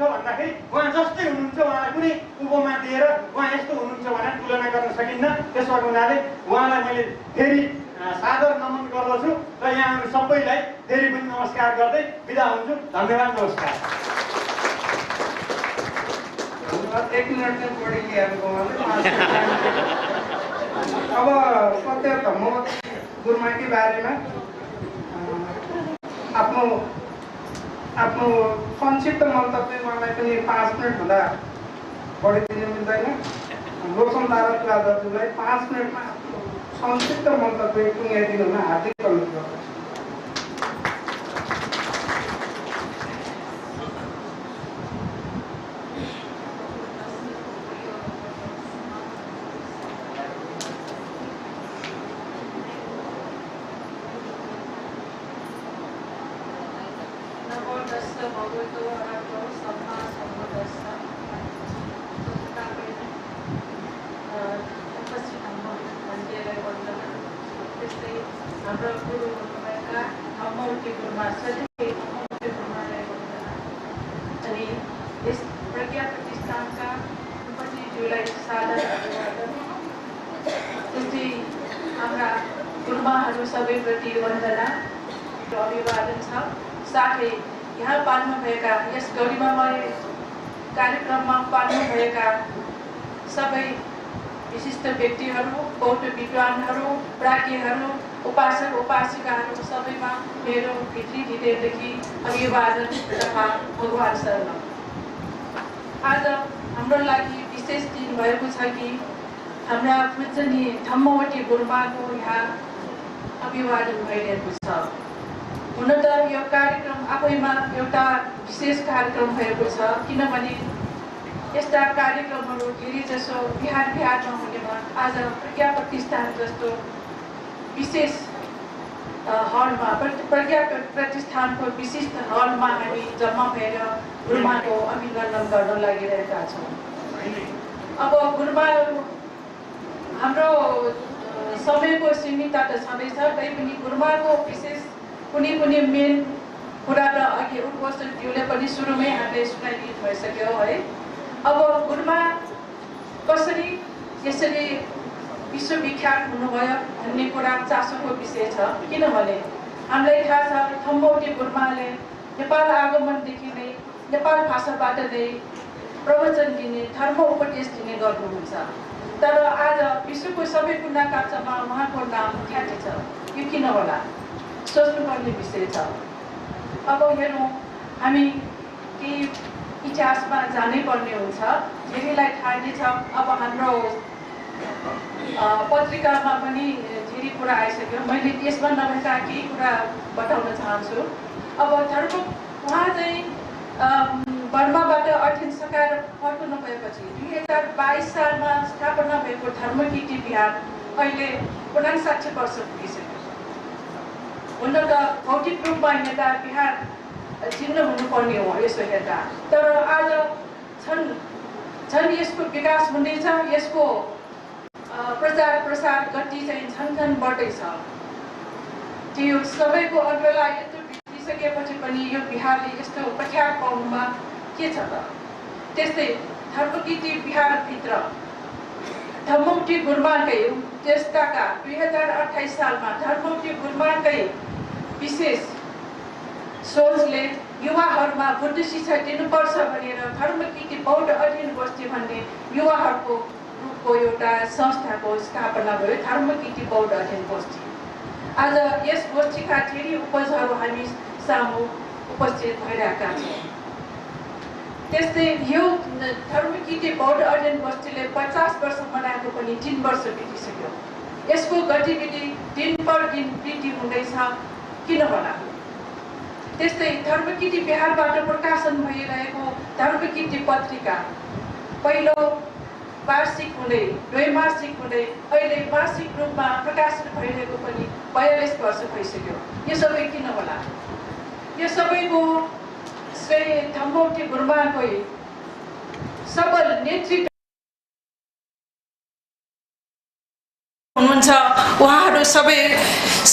हुनुहुन्छ भन्दाखेरि उहाँ जस्तै हुनुहुन्छ, उहाँलाई कुनै उपमा दिएर उहाँ यस्तो हुनुहुन्छ भनेर तुलना गर्न सकिन्न। त्यसो भएको हुनाले उहाँलाई मैले फेरि सादर नमन गर्दछु र यहाँहरू सबैलाई फेरि पनि नमस्कार गर्दै बिदा हुन्छु। धन्यवाद, नमस्कार। एक मिनट चाहिँ बढी लिएको अब सत्य धम्मवत गुरुमाकी बारेमा आफ्नो संक्षिप्त मन्तव्य मलाई पनि 5 मिनटभन्दा बढी दिन मिल्दैन। लोसन दारत दाजुलाई 5 मिनटमा संक्षिप्त मन्तव्य टुङ्ग्याइदिनुमा हार्दिक अनुरोध गर्दछु। हाम्रो गुरु हुनुभएका धम्मवती गुरुमा अनि यस प्रज्ञा प्रतिष्ठानका उपपतिज्यूलाई सादर अभिवादन। त्यस्तै हाम्रा गुरुमाहरू सबैप्रति वन्दना र अभिवादन छ। साथै यहाँ पाल्नुभएका यस गरिमामय कार्यक्रममा पाल्नुभएका सबै विशिष्ट व्यक्तिहरू, बौद्ध विद्वानहरू, प्राज्ञहरू, उपासक उपासिकाहरू सबैमा मेरो भित्री हृदयदेखि अभिवादन तथा भगवान शरण। आज हाम्रो लागि विशेष दिन भएको छ कि हाम्रा पूजनीय धम्मवती गुरुमाको यहाँ अभिवादन भइरहेको छ। हुन त यो कार्यक्रम आफैमा एउटा विशेष कार्यक्रम भएको छ, किनभने यस्ता कार्यक्रमहरू धेरै जसो बिहारमा हुनेमा आज प्रज्ञा प्रतिष्ठान जस्तो विशेष हलमा, प्रज्ञा प्रतिष्ठानको विशिष्ट हलमा हामी जम्मा भएर गुरुमाको अभिनन्दन गर्न लागिरहेका छौँ। अब गुरुमाहरू हाम्रो समयको सीमितता त छँदैछ, तैपनि गुरुमाको विशेष कुनै मेन कुरा त अघि उपस्थितज्यूले पनि सुरुमै हामीले सुनाइदिनु भइसक्यो है। अब गुरुमा कसरी यसरी विश्वविख्यात हुनुभयो भन्ने कुरा चासोको विषय छ, किनभने हामीलाई थाहा छ धम्मवती गुरुमाले नेपाल आगमनदेखि नै नेपाल भाषाबाट नै प्रवचन दिने, धर्म उपदेश दिने गर्नुहुन्छ। तर आज विश्वको सबै कुना काप्चामा उहाँको नाम ख्याति छ। यो किन होला सोच्नुपर्ने विषय छ। अब हेरौँ, हामी केही इतिहासमा जानै पर्ने हुन्छ। धेरैलाई थाहा नै छ। अब हाम्रो पत्रिकामा पनि धेरै कुरा आइसक्यो। मैले त्यसमा नभएका केही कुरा बताउन चाहन्छु। अब धर्म उहाँ चाहिँ बर्माबाट अध्ययन सकाएर फर्कनु भएपछि 2022 सालमा स्थापना भएको धर्मकीर्ति बिहार अहिले 59 वर्ष पुगिसक्यो। हुन त भौतिक रूपमा हेर्दा बिहार चिन्ह हुनुपर्ने हो यसो हेर्दा, तर आज झन् यसको विकास हुँदैछ, यसको प्रचार प्रसार गति चाहिँ झन् बढ्दैछ। त्यो सबैको अग्रलाई यस्तो बितिसकेपछि पनि यो बिहारले यस्तो प्रख्यात पाउनुमा के छ त? त्यस्तै धर्मकीर्ति बिहारभित्र धम्मवती गुरुमाकै त्यस्ताका 2028 सालमा धर्मवती गुरुमाकै विशेष सोचले युवाहरूमा बुद्ध शिक्षा दिनुपर्छ भनेर धर्मकीर्ति बौद्ध अध्ययन गोष्ठी भन्ने युवाहरूको रूपको एउटा संस्थाको स्थापना भयो, धर्मकीर्ति बौद्ध अध्ययन गोष्ठी। आज यस गोष्ठीका धेरै उपजहरू हामी सामु उपस्थित भइरहेका छौँ। त्यस्तै यो धर्मकीर्ति बौद्ध अध्ययन गोष्ठीले 50 वर्ष मनाएको पनि 3 वर्ष बितिसक्यो। यसको गतिविधि दिन पर दिन वृद्धि हुँदैछ, किन होला? त्यस्तै धर्मकीर्ति बिहारबाट प्रकाशन भइरहेको धर्मकीर्ति पत्रिका पहिलो वार्षिक हुँदै द्वैमासिक हुँदै अहिले वार्षिक रूपमा प्रकाशित भइरहेको पनि 42 वर्ष भइसक्यो। यो सबै किन होला? यो सबैको श्रेय धम्मवती गुरुमाकै सबल नेतृत्व हुनुहुन्छ। उहाँहरू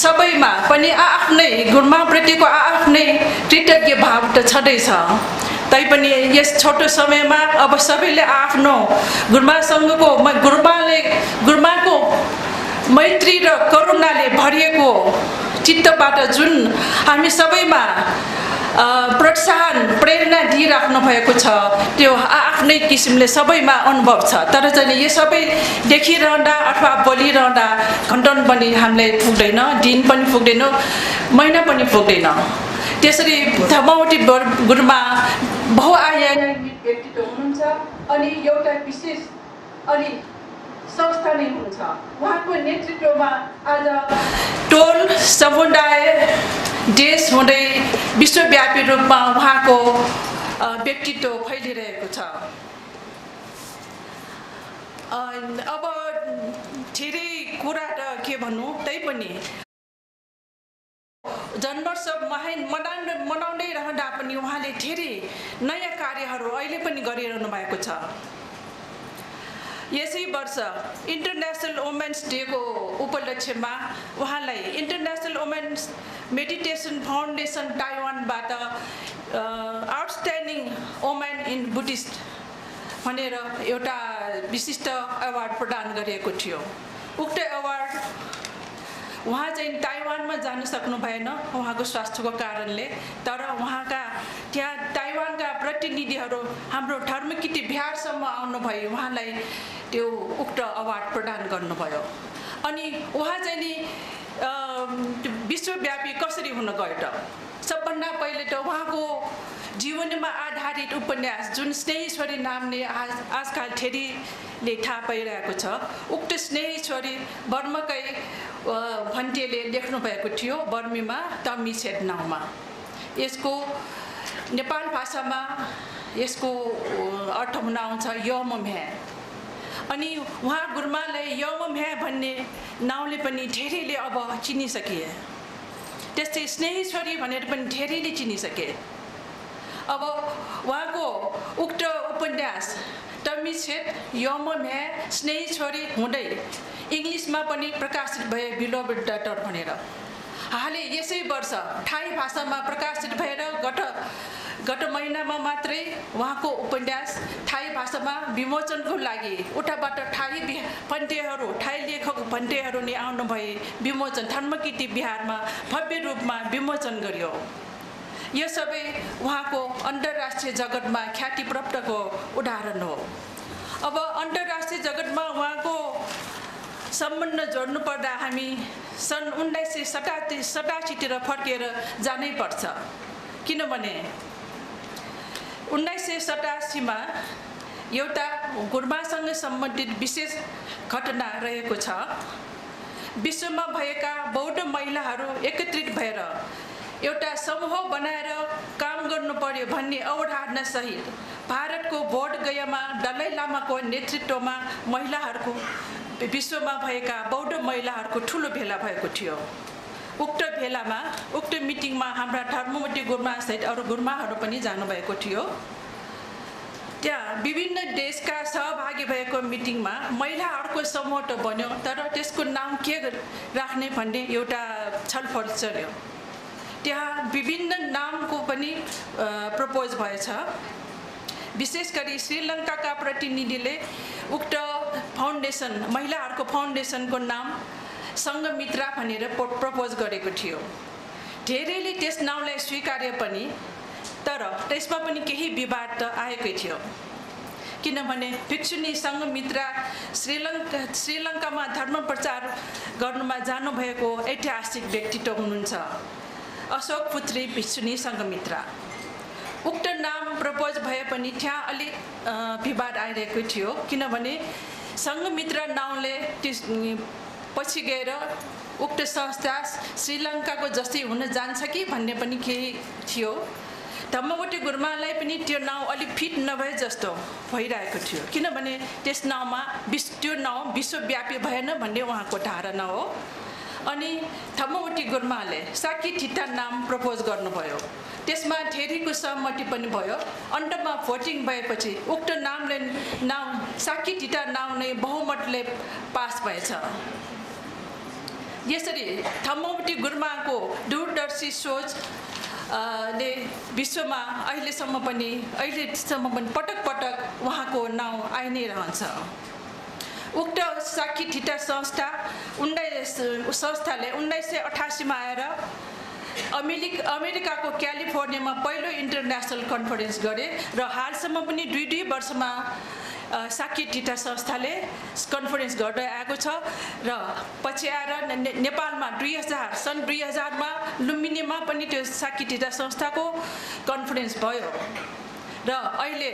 सबैमा पनि आफ्नै गुरुमाप्रतिको आफ्नै कृतज्ञ भाव त छँदैछ। तैपनि यस छोटो समयमा अब सबैले आफ्नो गुरुमासँगको गुरुमाको मैत्री र करुणाले भरिएको चित्तबाट जुन हामी सबैमा प्रोत्साहन प्रेरणा दिइराख्नु भएको छ त्यो आफ्नै किसिमले सबैमा अनुभव छ। तर चाहिँ यो सबै देखिरहँदा अथवा बोलिरहँदा घन्टन पनि हामीलाई पुग्दैन, दिन पनि पुग्दैन, महिना पनि पुग्दैन। त्यसरी धर्मवती गुरुमा बहुआयामी व्यक्तित्व हुनुहुन्छ अनि एउटा विशेष अनि संस्था नै हुन्छ। उहाँको नेतृत्वमा आज टोल समुदाय देश हुँदै विश्वव्यापी रूपमा उहाँको व्यक्तित्व फैलिरहेको छ। अब धेरै कुरा त के भन्नु, तैपनि जन्मोत्सव मनाउँदै रहँदा पनि उहाँले धेरै नयाँ कार्यहरू अहिले पनि गरिरहनु भएको छ। यसै वर्ष इन्टरनेसनल वुमेन्स डेको उपलक्ष्यमा उहाँलाई इन्टरनेसनल वुमेन्स मेडिटेसन फाउन्डेसन ताइवानबाट आउटस्ट्यान्डिङ वुमेन इन बुद्धिस्ट भनेर एउटा विशिष्ट अवार्ड प्रदान गरिएको थियो। उक्त अवार्ड उहाँ चाहिँ ताइवानमा जान सक्नु भएन उहाँको स्वास्थ्यको कारणले, तर उहाँका त्यहाँ ताइवानका प्रतिनिधिहरू हाम्रो धर्मकिटी बिहारसम्म आउनुभयो, उहाँलाई त्यो उक्त अवार्ड प्रदान गर्नुभयो। अनि उहाँ चाहिँ नि विश्वव्यापी कसरी हुन गयो त? सबभन्दा पहिले त उहाँको जीवनमा आधारित उपन्यास जुन स्नेहेश्वरी नामले आजकल धेरैले थाहा पाइरहेको छ, उक्त स्नेहेश्वरी बर्माकै भन्टेले लेख्नु भएको थियो, बर्मीमा तमिसेट नाउँमा। यसको नेपाल भाषामा यसको अर्थ हुन आउँछ यमम्हे। अनि उहाँ गुरुमालाई यमम्हे भन्ने नाउँले पनि धेरैले अब चिनिसके, त्यस्तै स्नेहेश्वरी भनेर पनि धेरैले चिनिसके। अब उहाँको उक्त उपन्यास तमिसेट यमम्हे स्नेहेश्वरी हुँदै इङ्ग्लिसमा पनि प्रकाशित भए बिलोभड डटर भनेर। हालै यसै वर्ष थाई भाषामा प्रकाशित भएर गत महिनामा मात्रै उहाँको उपन्यास थाई भाषामा विमोचनको लागि उताबाट थाई लेखक भन्टेहरू नै आउनु भए विमोचन धर्मकिटी बिहारमा भव्य रूपमा विमोचन गरियो। यो सबै उहाँको अन्तर्राष्ट्रिय जगतमा ख्याति प्राप्तको उदाहरण हो। अब अन्तर्राष्ट्रिय जगतमा उहाँको सम्बन्ध जोड्नु पर्दा हामी सन् 1987 फर्केर जानै पर्छ, किनभने 1987 एउटा गुरुमासँग सम्बन्धित विशेष घटना रहेको छ। विश्वमा भएका बौद्ध महिलाहरू एकत्रित भएर एउटा समूह बनाएर काम गर्नु पर्यो भन्ने अवधारणा सहित भारतको बोध गयामा दलाई लामाको नेतृत्वमा महिलाहरूको विश्वमा भएका बौद्ध महिलाहरूको ठुलो भेला भएको थियो। उक्त मिटिङमा हाम्रा धर्मवती गुरुमा सहित अरू गुरुमाहरू पनि जानुभएको थियो। त्यहाँ विभिन्न देशका सहभागी भएको मिटिङमा महिलाहरूको समूह त बन्यो, तर त्यसको नाम के राख्ने भन्ने एउटा छलफल चल्यो। त्यहाँ विभिन्न नामको पनि प्रपोज भएछ। विशेष गरी श्रीलङ्काका प्रतिनिधिले उक्त फाउन्डेसन महिलाहरूको फाउन्डेसनको नाम सङ्घमित्रा भनेर प्रपोज गरेको थियो। धेरैले त्यस नामलाई स्वीकार्य पनि, तर त्यसमा पनि केही विवाद त आएकै थियो, किनभने भिक्षुनी सङ्घमित्रा श्रीलङ्कामा धर्म प्रचार गर्नुमा जानुभएको ऐतिहासिक व्यक्तित्व हुनुहुन्छ, अशोक पुत्री भिक्षुनी सङ्घमित्रा। उक्त नाम प्रपोज भए पनि त्यहाँ अलिक विवाद आइरहेको थियो, किनभने सङ्घमित्रा नाउँले पछि गएर उक्त संस्था श्रीलङ्काको जस्तै हुन जान्छ कि भन्ने पनि केही थियो। धम्मवती गुरुमालाई पनि त्यो नाउँ अलिक फिट नभए जस्तो भइरहेको थियो, किनभने त्यस नाउँमा त्यो नाउँ विश्वव्यापी भएन भन्ने उहाँको धारणा हो। अनि धम्मवती गुरुमाले साकी ठिटा नाम प्रपोज गर्नुभयो, त्यसमा धेरैको सहमति पनि भयो। अन्तमा भोटिङ भएपछि उक्त नाउँ साकी ठिटा नाउँ नै बहुमतले पास भएछ। यसरी धम्मवती गुरुमाको दूरदर्शी सोच ले विश्वमा अहिलेसम्म पनि पटक पटक उहाँको नाउँ आइ नै रहन्छ। उक्त साकी ठिटा संस्थाले 1988 आएर अमेरिकाको क्यालिफोर्नियामा पहिलो इन्टरनेसनल कन्फरेन्स गरे र हालसम्म पनि 2 वर्षमा साकी ठिटा संस्थाले कन्फरेन्स गर्दै आएको छ र पछि आएर नेपालमा सन् 2000मा लुम्बिनीमा पनि त्यो साकी ठिटा संस्थाको कन्फरेन्स भयो र अहिले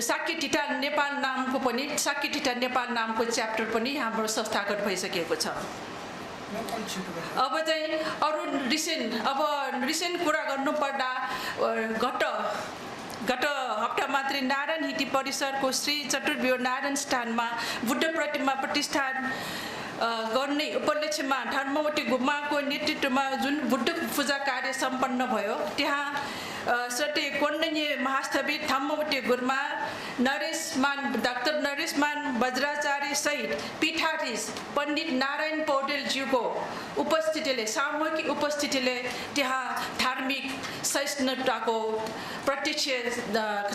साकी ठिटा नेपाल नामको च्याप्टर पनि हाम्रो संस्थागत भइसकेको छ। अब चाहिँ अरू रिसेन्ट कुरा गर्नुपर्दा गत हप्ता मात्रै नारायण हिटी परिसरको श्री चतुर्व्यूह नारायण स्थानमा बुद्ध प्रतिमा प्रतिष्ठान गर्ने उपलक्ष्यमा धर्मवती गुम्बाको नेतृत्वमा जुन बुद्ध पूजा कार्य सम्पन्न भयो त्यहाँ सटे कोण्डनीय महास्थवित धर्मवती गुरुमा डाक्टर नरेशमान वज्राचार्य सहित पीठाधीश पण्डित नारायण पौडेलज्यूको उपस्थितिले सामूहिक उपस्थितिले त्यहाँ धार्मिक सहिष्णुताको प्रत्यक्ष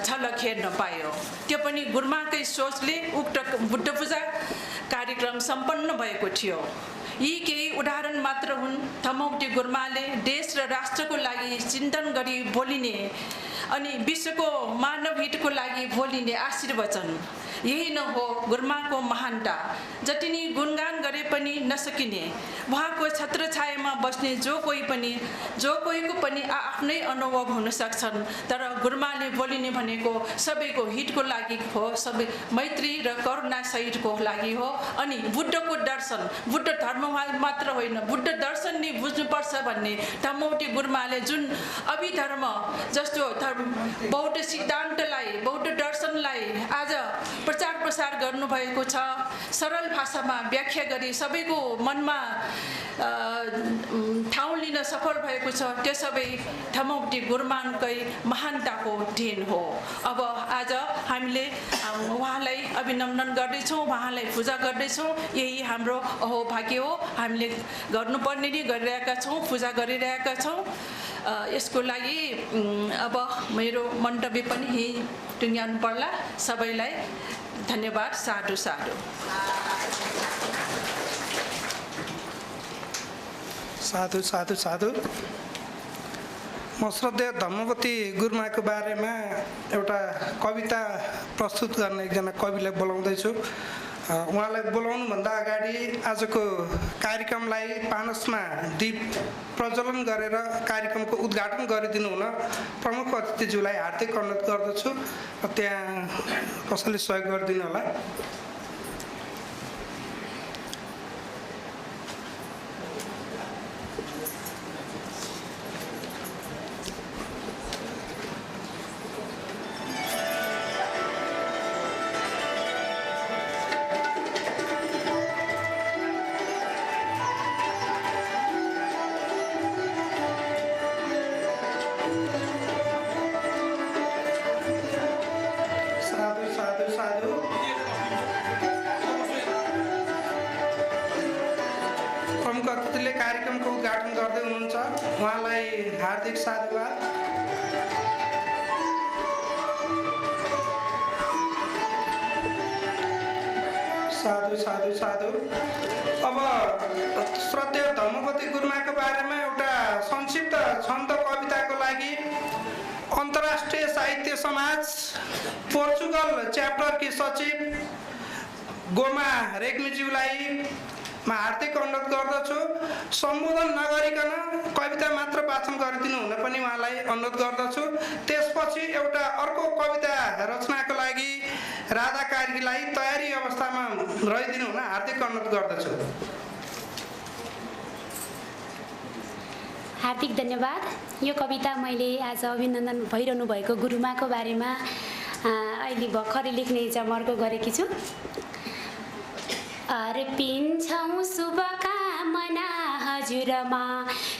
झलक हेर्न पायो। त्यो पनि गुरुमाकै सोचले उक्त बुद्ध पूजा कार्यक्रम सम्पन्न भएको थियो। यी केही उदाहरण मात्र हुन्। धम्मवती गुरुमाले देश र राष्ट्रको लागि चिन्तन गरी बोलिने अनि विश्वको मानव हितको लागि बोलिने आशीर्वचन यही न हो गुरुमाको महानता। जति नि गुणगान गरे पनि नसकिने उहाँको छत्रछायामा बस्ने जो कोहीको पनि आफ्नै अनुभव हुन सक्छन्, तर गुरुमाले बोलिने भनेको सबैको हितको लागि हो, सबै मैत्री र करुणा सहितको लागि हो। अनि बुद्धको दर्शन, बुद्ध धर्म मात्र होइन, बुद्ध दर्शन नै बुझ्नुपर्छ भन्ने धम्मवती गुरुमाले जुन अभिधर्म जस्तो बौद्ध सिद्धान्तलाई, बौद्ध दर्शनलाई आज प्रचार प्रसार गर्नुभएको छ। सरल भाषामा व्याख्या गरी सबैको मनमा ठाउँ लिन सफल भएको छ। त्यो सबै धम्मवती गुरुमाकै महानताको देन हो। अब आज हामीले उहाँलाई अभिनन्दन गर्दैछौँ, उहाँलाई पूजा गर्दैछौँ। यही हाम्रो अहोभाग्य हो। हामीले गर्नुपर्ने नि गरिरहेका छौँ, पूजा गरिरहेका छौँ। यसको लागि अब मेरो मन्तव्य पनि यही टुङ्ग्याउनु पर्ला। सबैलाई धन्यवाद। साधु साधु साधु साधु साधु। म श्रद्धेय धम्मवती गुरुमाको बारेमा एउटा कविता प्रस्तुत गर्ने एकजना कविलाई बोलाउँदैछु। उहाँलाई बोलाउनुभन्दा अगाडि आजको कार्यक्रमलाई पानसमा दीप प्रज्वलन गरेर कार्यक्रमको उद्घाटन गरिदिनु हुन प्रमुख अतिथिज्यूलाई हार्दिक अनुरोध गर्दछु। त्यहाँ कसैले सहयोग गरिदिनु होला। कार्यक्रमको उद्घाटन गर्दै हुनुहुन्छ, उहाँलाई हार्दिक साधुवाद। साधु साधु साधु। अब श्रद्धेय धम्मवती गुरुमाको बारेमा एउटा संक्षिप्त छन्द कविताको लागि अन्तर्राष्ट्रिय साहित्य समाज पोर्चुगल च्याप्टरकी सचिव गोमा रेग्मीज्यूलाई म हार्दिक अनुरोध गर्दछु। सम्बोधन नगरिकन कविता मात्र वाचन गरिदिनु हुन पनि उहाँलाई अनुरोध गर्दछु। त्यसपछि एउटा अर्को कविता रचनाको लागि राधा कार्कीलाई तयारी अवस्थामा रहिदिनु हुन हार्दिक अनुरोध गर्दछु। हार्दिक धन्यवाद। यो कविता मैले आज अभिनन्दन भइरहनु भएको गुरुमाको बारेमा अहिले भर्खरै लेख्ने जमर्को गरेकी छु। अर्पिन्छौँ शुभकामना हजुरमा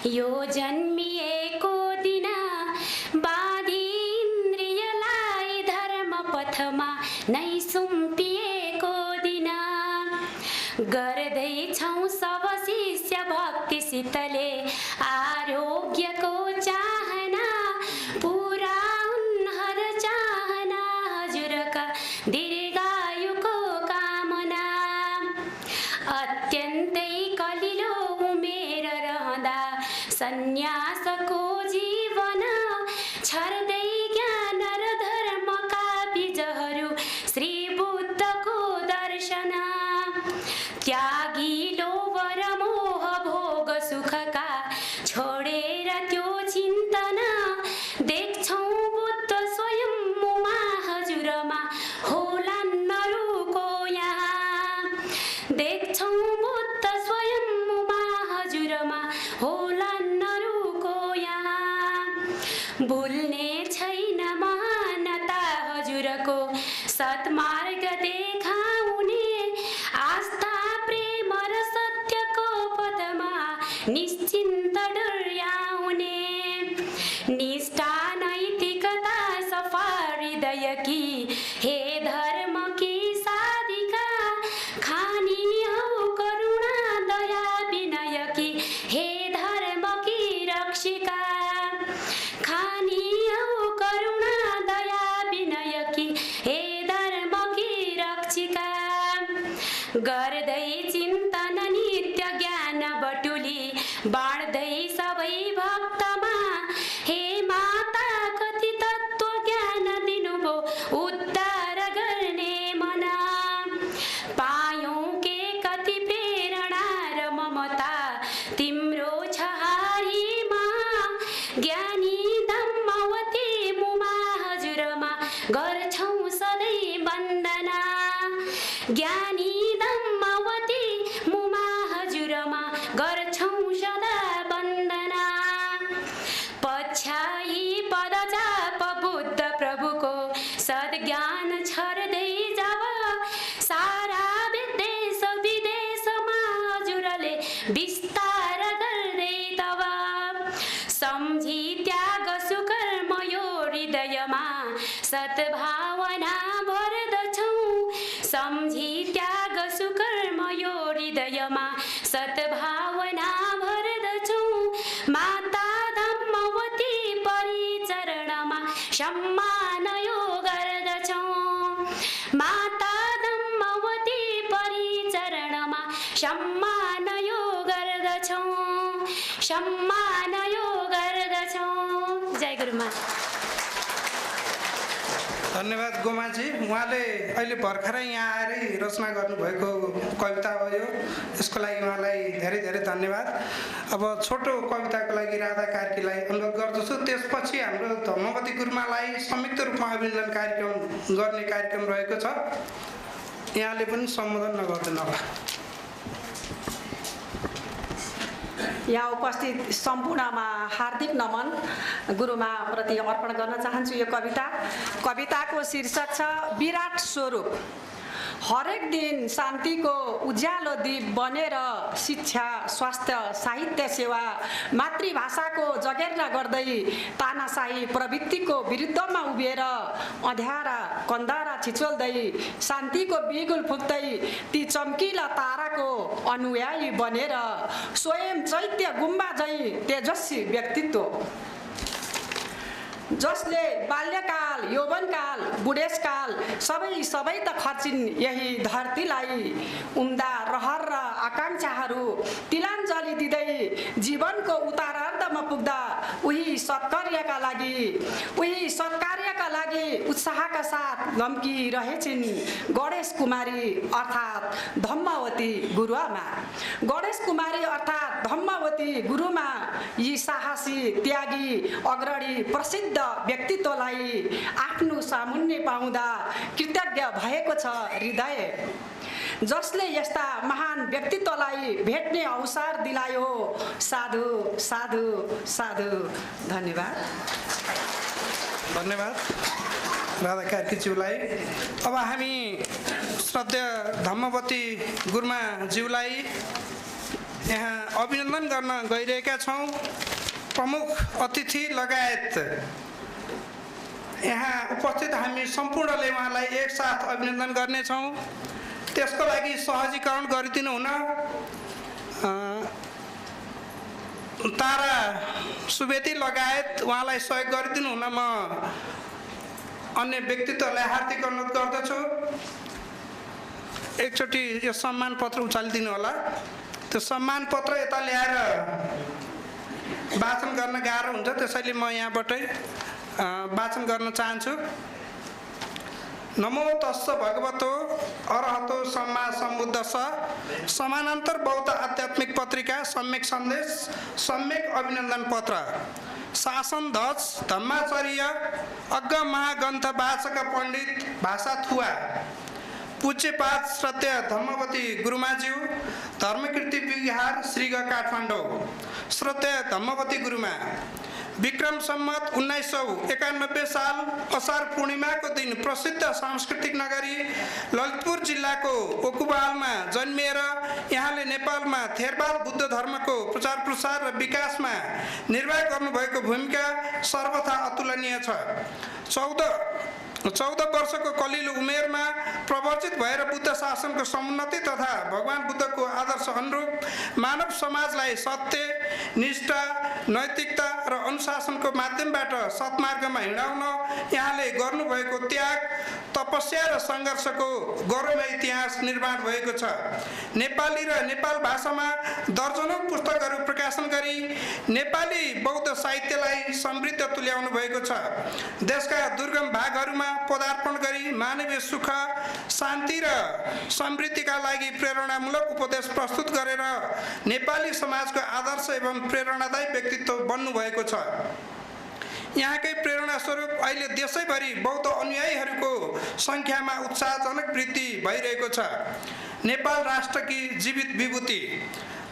यो जन्मिएको दिन, बाधी इन्द्रियलाई धर्म पथमा नै सुम्पिएको दिन। गर्दैछौँ सब शिष्य भक्तिसितले आरोग्यको चाहना, छैन महानता हजुरको सत्मार्ग देखाउने आस्था प्रेम र सत्यको पदमा निश्चिन्त डोर्याउने निष्ठा नैतिकता सफा हृदयकी हे धर्म की साधिका खानी हौ करुणा दया विनय की हे धर्म की रक्षिका खानी हौ करुणा दया विनय की हे धर्म की रक्षिका गर्दै चिन्तन नित्य ज्ञान बटुली बाँड्दै सबै भक्तमा हे माता कति तत्त्व ज्ञान दिनुभयो उद्धार गर्ने मना पायौं के कति प्रेरणा र ममता तिम्रो छहारीमा ज्ञानी धम्मवती मुमा हजुरमा गर्छौं सधैँ वन्दना ज्ञानी धम्मवती मुमा हजुरमा गर्छौं सदा वन्दना पछ्याई पदचाप बुद्ध प्रभुको सद्ज्ञान छर्दै जब सारा विदेश विदेशमा हजुरले विस्तार गर्दै तब सम्झी त्याग सुकर्म यो हृदयमा सद्भावना भर्दछौं सम्झी त्याग सुकर्म यो हृदयमा सद्भावना भर्दछौं माता धम्मवती परिचरणमा सम्मान यो गर्दछौं माता धम्मवती परिचरणमा सम्मान यो गर्दछौं सम्मान यो गर्दछौं। जय गुरुमा। धन्यवाद गोमाजी। उहाँले अहिले भर्खरै यहाँ आएर रचना गर्नुभएको कविता हो यो। यसको लागि उहाँलाई धेरै धेरै धन्यवाद। अब छोटो कविताको लागि राधा कार्कीलाई अनुरोध गर्दछु। त्यसपछि हाम्रो धम्मवती गुरुमालाई संयुक्त रूपमा अभिनन्दन कार्यक्रम गर्ने कार्यक्रम रहेको छ। यहाँले पनि सम्बोधन नगर्दैन होला। यहाँ उपस्थित सम्पूर्णमा हार्दिक नमन गुरुमा प्रति अर्पण गर्न चाहन्छु। यो कविताको शीर्षक छ विराट स्वरूप। हरेक दिन शान्तिको उज्यालो दीप बनेर शिक्षा स्वास्थ्य साहित्य सेवा मातृभाषाको जगेर्ना गर्दै तानाशाही प्रवृत्तिको विरुद्धमा उभिएर अँध्यारा कन्दारा छिचोल्दै शान्तिको बिगुल फुक्दै ती चम्किला ताराको अनुयायी बनेर स्वयं चैत्य गुम्बा झैं तेजस्वी व्यक्तित्व जसले बाल्यकाल यौवनकाल बुढेसकाल सबै त खर्चिन् यही धरतीलाई उम्दा रहर र आकांक्षाहरू तिलाञ्जली दिँदै जीवनको उतारार्धमा पुग्दा उही सत्कार्यका लागि उत्साहका साथ लम्किरहेछिन् गणेश कुमारी अर्थात् धम्मवती गुरुआमा। गणेश कुमारी अर्थात् धम्मवती गुरुमा यी साहसी त्यागी अग्रणी प्रसिद्ध व्यक्तित्वलाई आफ्नो सामुन्ने पाउँदा कृतज्ञ भएको छ हृदय। जसले यस्ता महान व्यक्तित्वलाई भेट्ने अवसर दिलायो साधु साधु साधु। धन्यवाद। धन्यवाद राधा कार्कीज्यूलाई। अब हामी श्रद्धेय धम्मवती गुरुमाज्यूलाई यहाँ अभिनन्दन गर्न गइरहेका छौँ। प्रमुख अतिथि लगायत यहाँ उपस्थित हामी सम्पूर्णले उहाँलाई एकसाथ अभिनन्दन गर्नेछौँ। त्यसको लागि सहजीकरण गरिदिनु हुन तारा सुवेदी लगायत उहाँलाई सहयोग गरिदिनु हुन म अन्य व्यक्तित्वलाई हार्दिक अनुरोध गर्दछु। एकचोटि यो सम्मान पत्र उचालिदिनु होला। त्यो सम्मान पत्र यता ल्याएर वाचन गर्न गाह्रो हुन्छ, त्यसैले म यहाँबाटै वाचन गर्न चाहन्छु। नमो तस्स भगवतो अरहतो सम्मा सम्बुद्धस्स। समानान्तर बौद्ध आध्यात्मिक पत्रिका सम्यक सन्देश सम्यक अभिनन्दन पत्र शासन ध्वज धम्माचार्य अग्ग महाग्रन्थ वाचक पण्डित भाषा थुवा पूज्यपाद श्रद्धेय धम्मवती गुरुमाज्यू धर्मकीर्ति विहार श्रीगढ काठमाडौँ। श्रद्धेय धम्मवती गुरुमा विक्रम सम्मत 1991 साल असार पूर्णिमाको दिन प्रसिद्ध सांस्कृतिक नगरी ललितपुर जिल्लाको ओकुबालमा जन्मिएर यहाँले नेपालमा थेरवाद बुद्ध धर्मको प्रचार प्रसार र विकासमा निर्वाह गर्नुभएको भूमिका सर्वथा अतुलनीय छ। 14 वर्षको कलिलो उमेरमा प्रवर्जित भएर बुद्ध शासनको समुन्नति तथा भगवान बुद्धको आदर्श अनुरूप मानव समाजलाई सत्य, निष्ठा, नैतिकता र अनुशासनको माध्यमबाट सत्मार्गमा हिँडाउन यहाँले गर्नुभएको त्याग, तपस्या र सङ्घर्षको गौरवमय इतिहास निर्माण भएको छ। नेपाली र नेपाल भाषामा दर्जनौं पुस्तकहरू प्रकाशन गरी नेपाली बौद्ध साहित्यलाई समृद्ध तुल्याउनु भएको छ। देशका दुर्गम भागहरूमा पदार्पण गरी मानवीय सुख, शान्ति र समृद्धिका लागि प्रेरणामूलक उपदेश प्रस्तुत गरेर नेपाली समाजको आदर्श एवं प्रेरणादायी व्यक्तित्व बन्नुभएको छ। यहाँकै प्रेरणा स्वरूप अहिले देशैभरि बौद्ध अनुयायीहरूको सङ्ख्यामा उत्साहजनक वृद्धि भइरहेको छ। नेपाल राष्ट्रकी जीवित विभूति,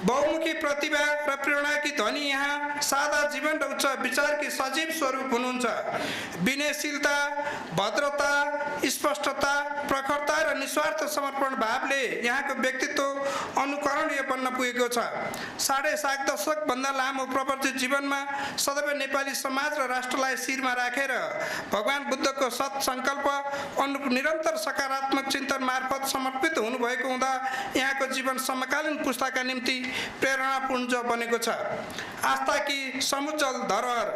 बहुमुखी प्रतिभा र प्रेरणाकी धनी यहाँ सादा जीवन र उच्च विचारकी सजीव स्वरूप हुनुहुन्छ। विनयशीलता, भद्रता, स्पष्टता, प्रखरता र निस्वार्थ समर्पण भावले यहाँको व्यक्तित्व अनुकरणीय बन्न पुगेको छ। 7.5 दशकभन्दा लामो प्रवर्तित जीवनमा सदैव नेपाली समाज र राष्ट्रलाई शिरमा राखेर भगवान बुद्धको सत्सङ्कल्प अनुरूप निरन्तर सकारात्मक चिन्तन मार्फत समर्पित हुनुभएको हुँदा यहाँको जीवन समकालीन पुस्ताका निम्ति प्रेरणापुञ्ज बनेको छ। आस्थाकी समुज्जल धरोहर।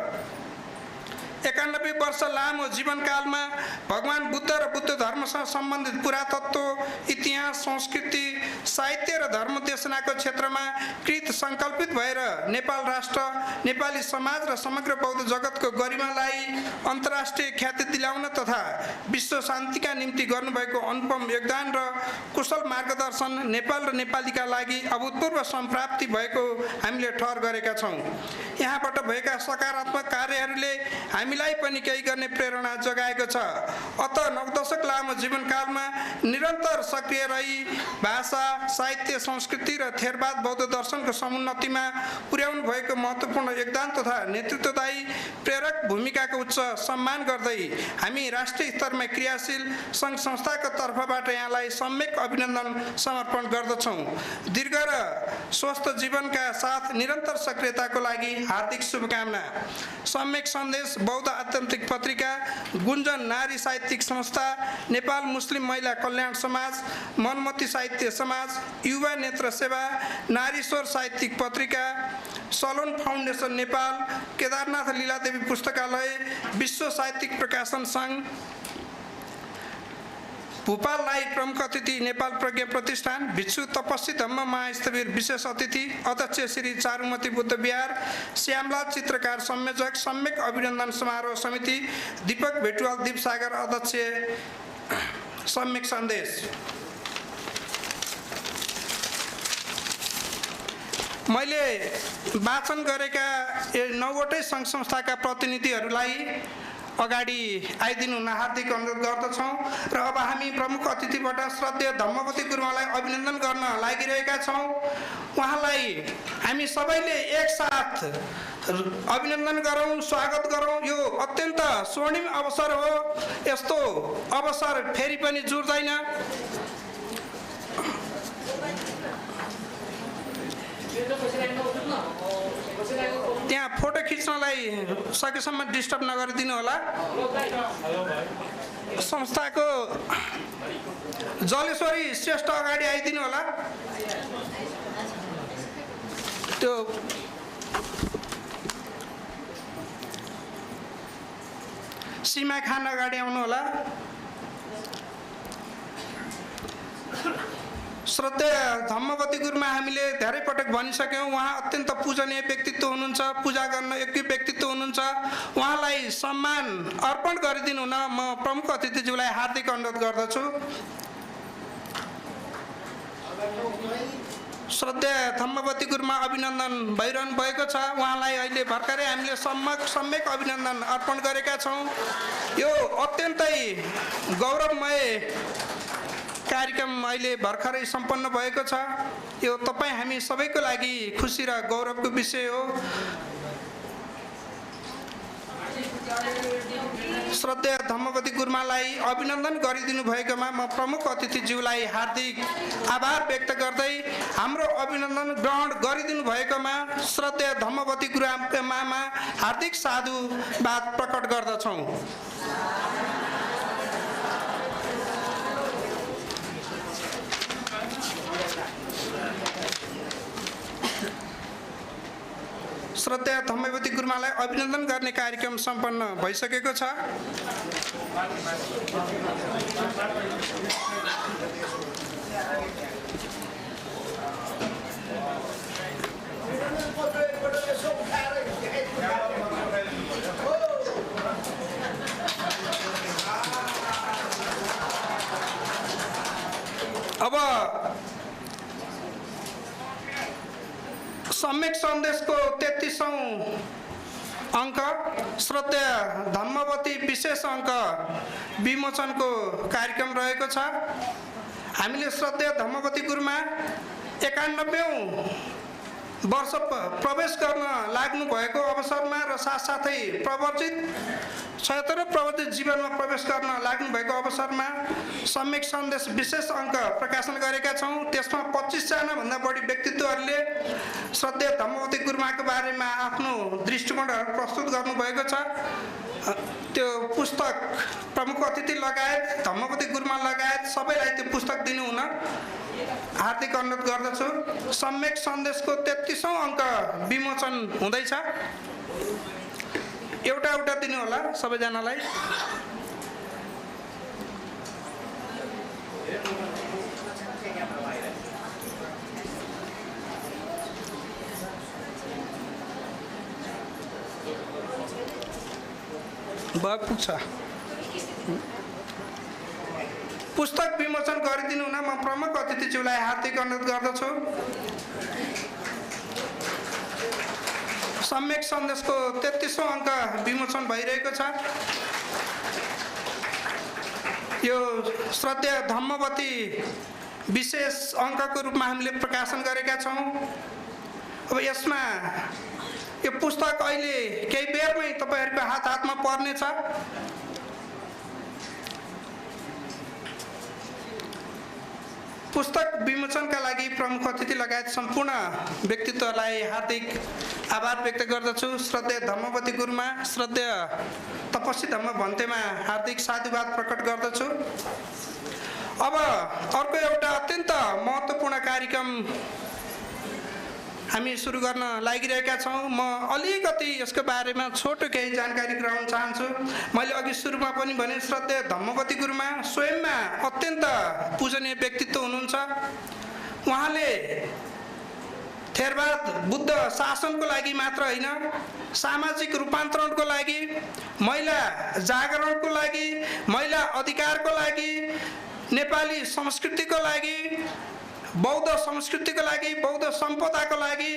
91 वर्ष लामो जीवनकालमा भगवान बुद्ध र बुद्ध धर्मसँग सम्बन्धित पुरातत्व, इतिहास, संस्कृति, साहित्य र धर्म देशनाको क्षेत्रमा कृत सङ्कल्पित भएर नेपाल राष्ट्र, नेपाली समाज र समग्र बौद्ध जगतको गरिमालाई अन्तर्राष्ट्रिय ख्याति दिलाउन तथा विश्व शान्तिका निम्ति गर्नुभएको अनुपम योगदान र कुशल मार्गदर्शन नेपाल र नेपालीका लागि अभूतपूर्व सम्प्राप्ति भएको हामीले ठहर गरेका छौँ। यहाँबाट भएका सकारात्मक कार्यहरूले हामीलाई पनि केही गर्ने प्रेरणा जगाएको छ। अत 9 दशक लामो जीवनकालमा निरन्तर सक्रिय रही भाषा, साहित्य, संस्कृति र थेरवाद बौद्ध दर्शनको समुन्नतिमा पुर्याउनु भएको महत्त्वपूर्ण योगदान तथा नेतृत्वदायी प्रेरक भूमिकाको उच्च सम्मान गर्दै हामी राष्ट्रिय स्तरमा क्रियाशील सङ्घ संस्थाको तर्फबाट यहाँलाई सम्यक अभिनन्दन समर्पण गर्दछौँ। दीर्घ र स्वस्थ जीवनका साथ निरन्तर सक्रियताको लागि हार्दिक शुभकामना। सम्यक सन्देश बौद्ध आत्यन्तिक पत्रिका, गुन्जन नारी साहित्यिक संस्था, नेपाल मुस्लिम महिला कल्याण समाज, मनमती साहित्य समाज, युवा नेत्र सेवा, नारीश्वर साहित्यिक पत्रिका, सलोन फाउन्डेसन नेपाल, केदारनाथ लीलादेवी पुस्तकालय, विश्व साहित्यिक प्रकाशन सङ्घ, भूपाललाई प्रमुख अतिथि नेपाल प्रज्ञा प्रतिष्ठान, भिक्षु तपस्वी धम्म महास्थविर विशेष अतिथि, अध्यक्ष श्री चारुमती बुद्ध विहार, श्यामलाल चित्रकार संयोजक, सम्यक अभिनन्दन समारोह समिति, दीपक भेटुवाल दीपसागर अध्यक्ष, सम्यक सन्देश। मैले वाचन गरेका 9वटै सङ्घ संस्थाका प्रतिनिधिहरूलाई अगाडि आइदिनु हुन हार्दिक अनुरोध गर्दछौँ र अब हामी प्रमुख अतिथिबाट श्रद्धेय धम्मपति गुरुमालाई अभिनन्दन गर्न लागिरहेका छौँ। उहाँलाई हामी सबैले एकसाथ अभिनन्दन गरौँ, स्वागत गरौँ। यो अत्यन्त स्वर्णिम अवसर हो। यस्तो अवसर फेरि पनि जुर्दैन। त्यहाँ फोटो खिच्नलाई सकेसम्म डिस्टर्ब नगरिदिनु होला। संस्थाको जलेश्वरी श्रेष्ठ अगाडि आइदिनु होला। त्यो सीमा खान अगाडि आउनु होला। श्रद्धेय धम्मपति गुरुमा हामीले धेरै पटक भनिसक्यौँ, उहाँ अत्यन्त पूजनीय व्यक्तित्व हुनुहुन्छ, पूजा गर्न योग्य व्यक्तित्व हुनुहुन्छ। उहाँलाई सम्मान अर्पण गरिदिनु हुन म प्रमुख अतिथिज्यूलाई हार्दिक अनुरोध गर्दछु। श्रद्धेय धम्मपति गुरुमा अभिनन्दन भइरहनु भएको छ। उहाँलाई अहिले भर्खरै हामीले सम्यक अभिनन्दन अर्पण गरेका छौँ। यो अत्यन्तै गौरवमय कार्यक्रम अहिले भर्खरै सम्पन्न भएको छ। यो तपाईँ हामी सबैको लागि खुसी र गौरवको विषय हो। श्रद्धेय धम्मपति गुरुमालाई अभिनन्दन गरिदिनु भएकोमा म प्रमुख अतिथिज्यूलाई हार्दिक आभार व्यक्त गर्दै हाम्रो अभिनन्दन ग्रहण गरिदिनु भएकोमा श्रद्धेय धम्मपति गुरुआमामा हार्दिक साधुवाद प्रकट गर्दछौँ। श्रद्धेय धम्मपति गुरुमालाई अभिनन्दन गर्ने कार्यक्रम सम्पन्न भइसकेको छ। अब सम्यक सन्देशको 33औं अङ्क श्रद्धेय धम्मपति विशेष अङ्क विमोचनको कार्यक्रम रहेको छ। हामीले श्रद्धेय धम्मपति गुरुमा 91औं वर्ष प्रवेश गर्न लाग्नु भएको अवसरमा र साथसाथै प्रवर्तित 76 प्रवर्तित जीवनमा प्रवेश गर्न लाग्नु भएको अवसरमा सम्यक सन्देश विशेष अङ्क प्रकाशन गरेका छौँ। त्यसमा 25 जना भन्दा बढी व्यक्तित्वहरूले श्रद्धेय धम्मपति गुरुमाको बारेमा आफ्नो दृष्टिकोणहरू प्रस्तुत गर्नुभएको छ। त्यो पुस्तक प्रमुख अतिथि लगायत धम्मपति गुरुमा लगायत सबैलाई त्यो पुस्तक दिनु हुन हार्दिक अनुरोध गर्दछु। सम्यक सन्देशको 33औं अङ्क विमोचन हुँदैछ। एउटा एउटा दिनु होला सबैजनालाई। पुग्छ पुस्तक विमोचन गरिदिनु हुन म प्रमुख अतिथिज्यूलाई हार्दिक अनुरोध गर्दछु। सम्यक सन्देशको 33औं अङ्क विमोचन भइरहेको छ। यो श्रद्धेय धम्मपति विशेष अङ्कको रूपमा हामीले प्रकाशन गरेका छौँ। अब यसमा यो पुस्तक अहिले केही बेरमै तपाईहरुको हातमा पर्नेछ। पुस्तक विमोचनका लागि प्रमुख अतिथि लगायत सम्पूर्ण व्यक्तित्वलाई हार्दिक आभार व्यक्त गर्दछु। श्रद्धेय धम्मपति गुरुमा, श्रद्धेय तपस्वी धम्म भन्तेमा हार्दिक साधुवाद प्रकट गर्दछु। अब अर्को एउटा अत्यन्त महत्त्वपूर्ण कार्यक्रम हामी सुरु गर्न लागिरहेका छौँ। म अलिकति यसको बारेमा छोटो केही जानकारी गराउन चाहन्छु। मैले अघि सुरुमा पनि भने श्रद्धेय धम्मपति गुरुमा स्वयंमा अत्यन्त पूजनीय व्यक्तित्व हुनुहुन्छ। उहाँले थेरवाद बुद्ध शासनको लागि मात्र होइन, सामाजिक रूपान्तरणको लागि, महिला जागरणको लागि, महिला अधिकारको लागि, नेपाली संस्कृतिको लागि, बौद्ध संस्कृतिको लागि, बौद्ध सम्पदाको लागि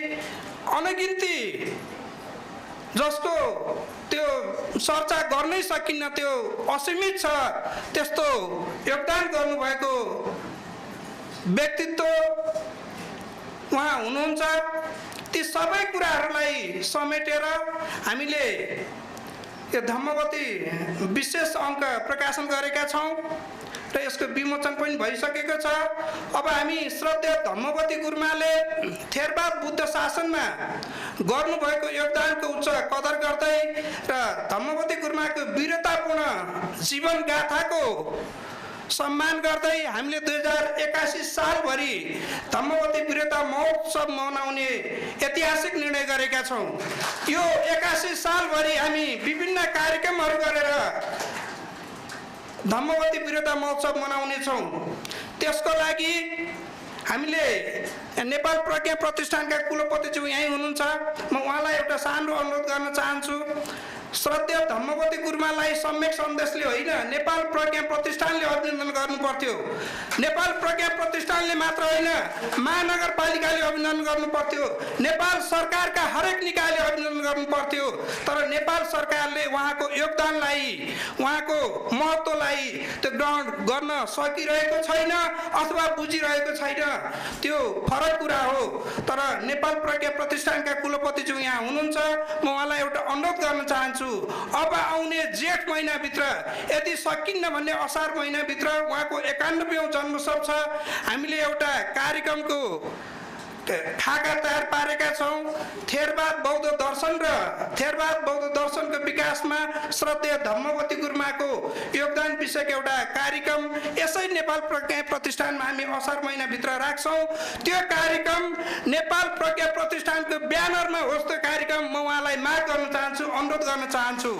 अनगिन्ती जस्तो त्यो चर्चा गर्नै सकिन्न, त्यो असीमित छ, त्यस्तो योगदान गर्नुभएको व्यक्तित्व उहाँ हुनुहुन्छ। ती सबै कुराहरूलाई समेटेर हामीले यो धम्मपति विशेष अङ्क प्रकाशन गरेका छौँ र यसको विमोचन पनि भइसकेको छ। अब हामी श्रद्धेय धम्मपति गुरुमाले थेरवाद बुद्ध शासनमा गर्नुभएको योगदानको उच्च कदर गर्दै र धम्मपति गुरुमाको वीरतापूर्ण जीवन गाथाको सम्मान गर्दै हामीले 2081 सालभरि धम्मपति वीरता महोत्सव मनाउने ऐतिहासिक निर्णय गरेका छौँ। यो 81 सालभरि हामी विभिन्न कार्यक्रमहरू गरेर धम्मपति वीरता महोत्सव मनाउनेछौँ। त्यसको लागि हामीले नेपाल प्रज्ञा प्रतिष्ठानका कुलपतिज्यू यहीँ हुनुहुन्छ। म उहाँलाई एउटा सानो अनुरोध गर्न चाहन्छु। श्रद्धेय धम्मपति गुरुमालाई सम्यक सन्देशले होइन, नेपाल प्रज्ञा प्रतिष्ठानले अभिनन्दन गर्नु पर्थ्यो। नेपाल प्रज्ञा प्रतिष्ठानले मात्र होइन, महानगरपालिकाले अभिनन्दन गर्नु पर्थ्यो, नेपाल सरकारका हरेक निकायले अभिनन्दन गर्नु पर्थ्यो। तर नेपाल सरकारले उहाँको योगदानलाई, उहाँको महत्त्वलाई त्यो ग्रहण गर्न सकिरहेको छैन अथवा बुझिरहेको छैन, त्यो फरक कुरा हो। तर नेपाल प्रज्ञा प्रतिष्ठानका कुलपतिज्यू यहाँ हुनुहुन्छ। म उहाँलाई एउटा अनुरोध गर्न चाहन्छु, चाहन्छु। अब आउने जेठ महिनाभित्र यदि सकिन्न भने असार महिनाभित्र उहाँको 91औं जन्मोत्सव छ। हामीले एउटा कार्यक्रमको खाका तयार पारेका छौँ। थेरवाद बौद्ध दर्शनको विकासमा श्रद्धेय धम्मवती गुरुमाको योगदान विषयको एउटा कार्यक्रम यसै नेपाल प्रज्ञा प्रतिष्ठानमा हामी असार महिनाभित्र राख्छौँ। त्यो कार्यक्रम नेपाल प्रज्ञा प्रतिष्ठानको ब्यानरमा होस्। त्यो कार्यक्रम म उहाँलाई माग गर्न चाहन्छु, अनुरोध गर्न चाहन्छु।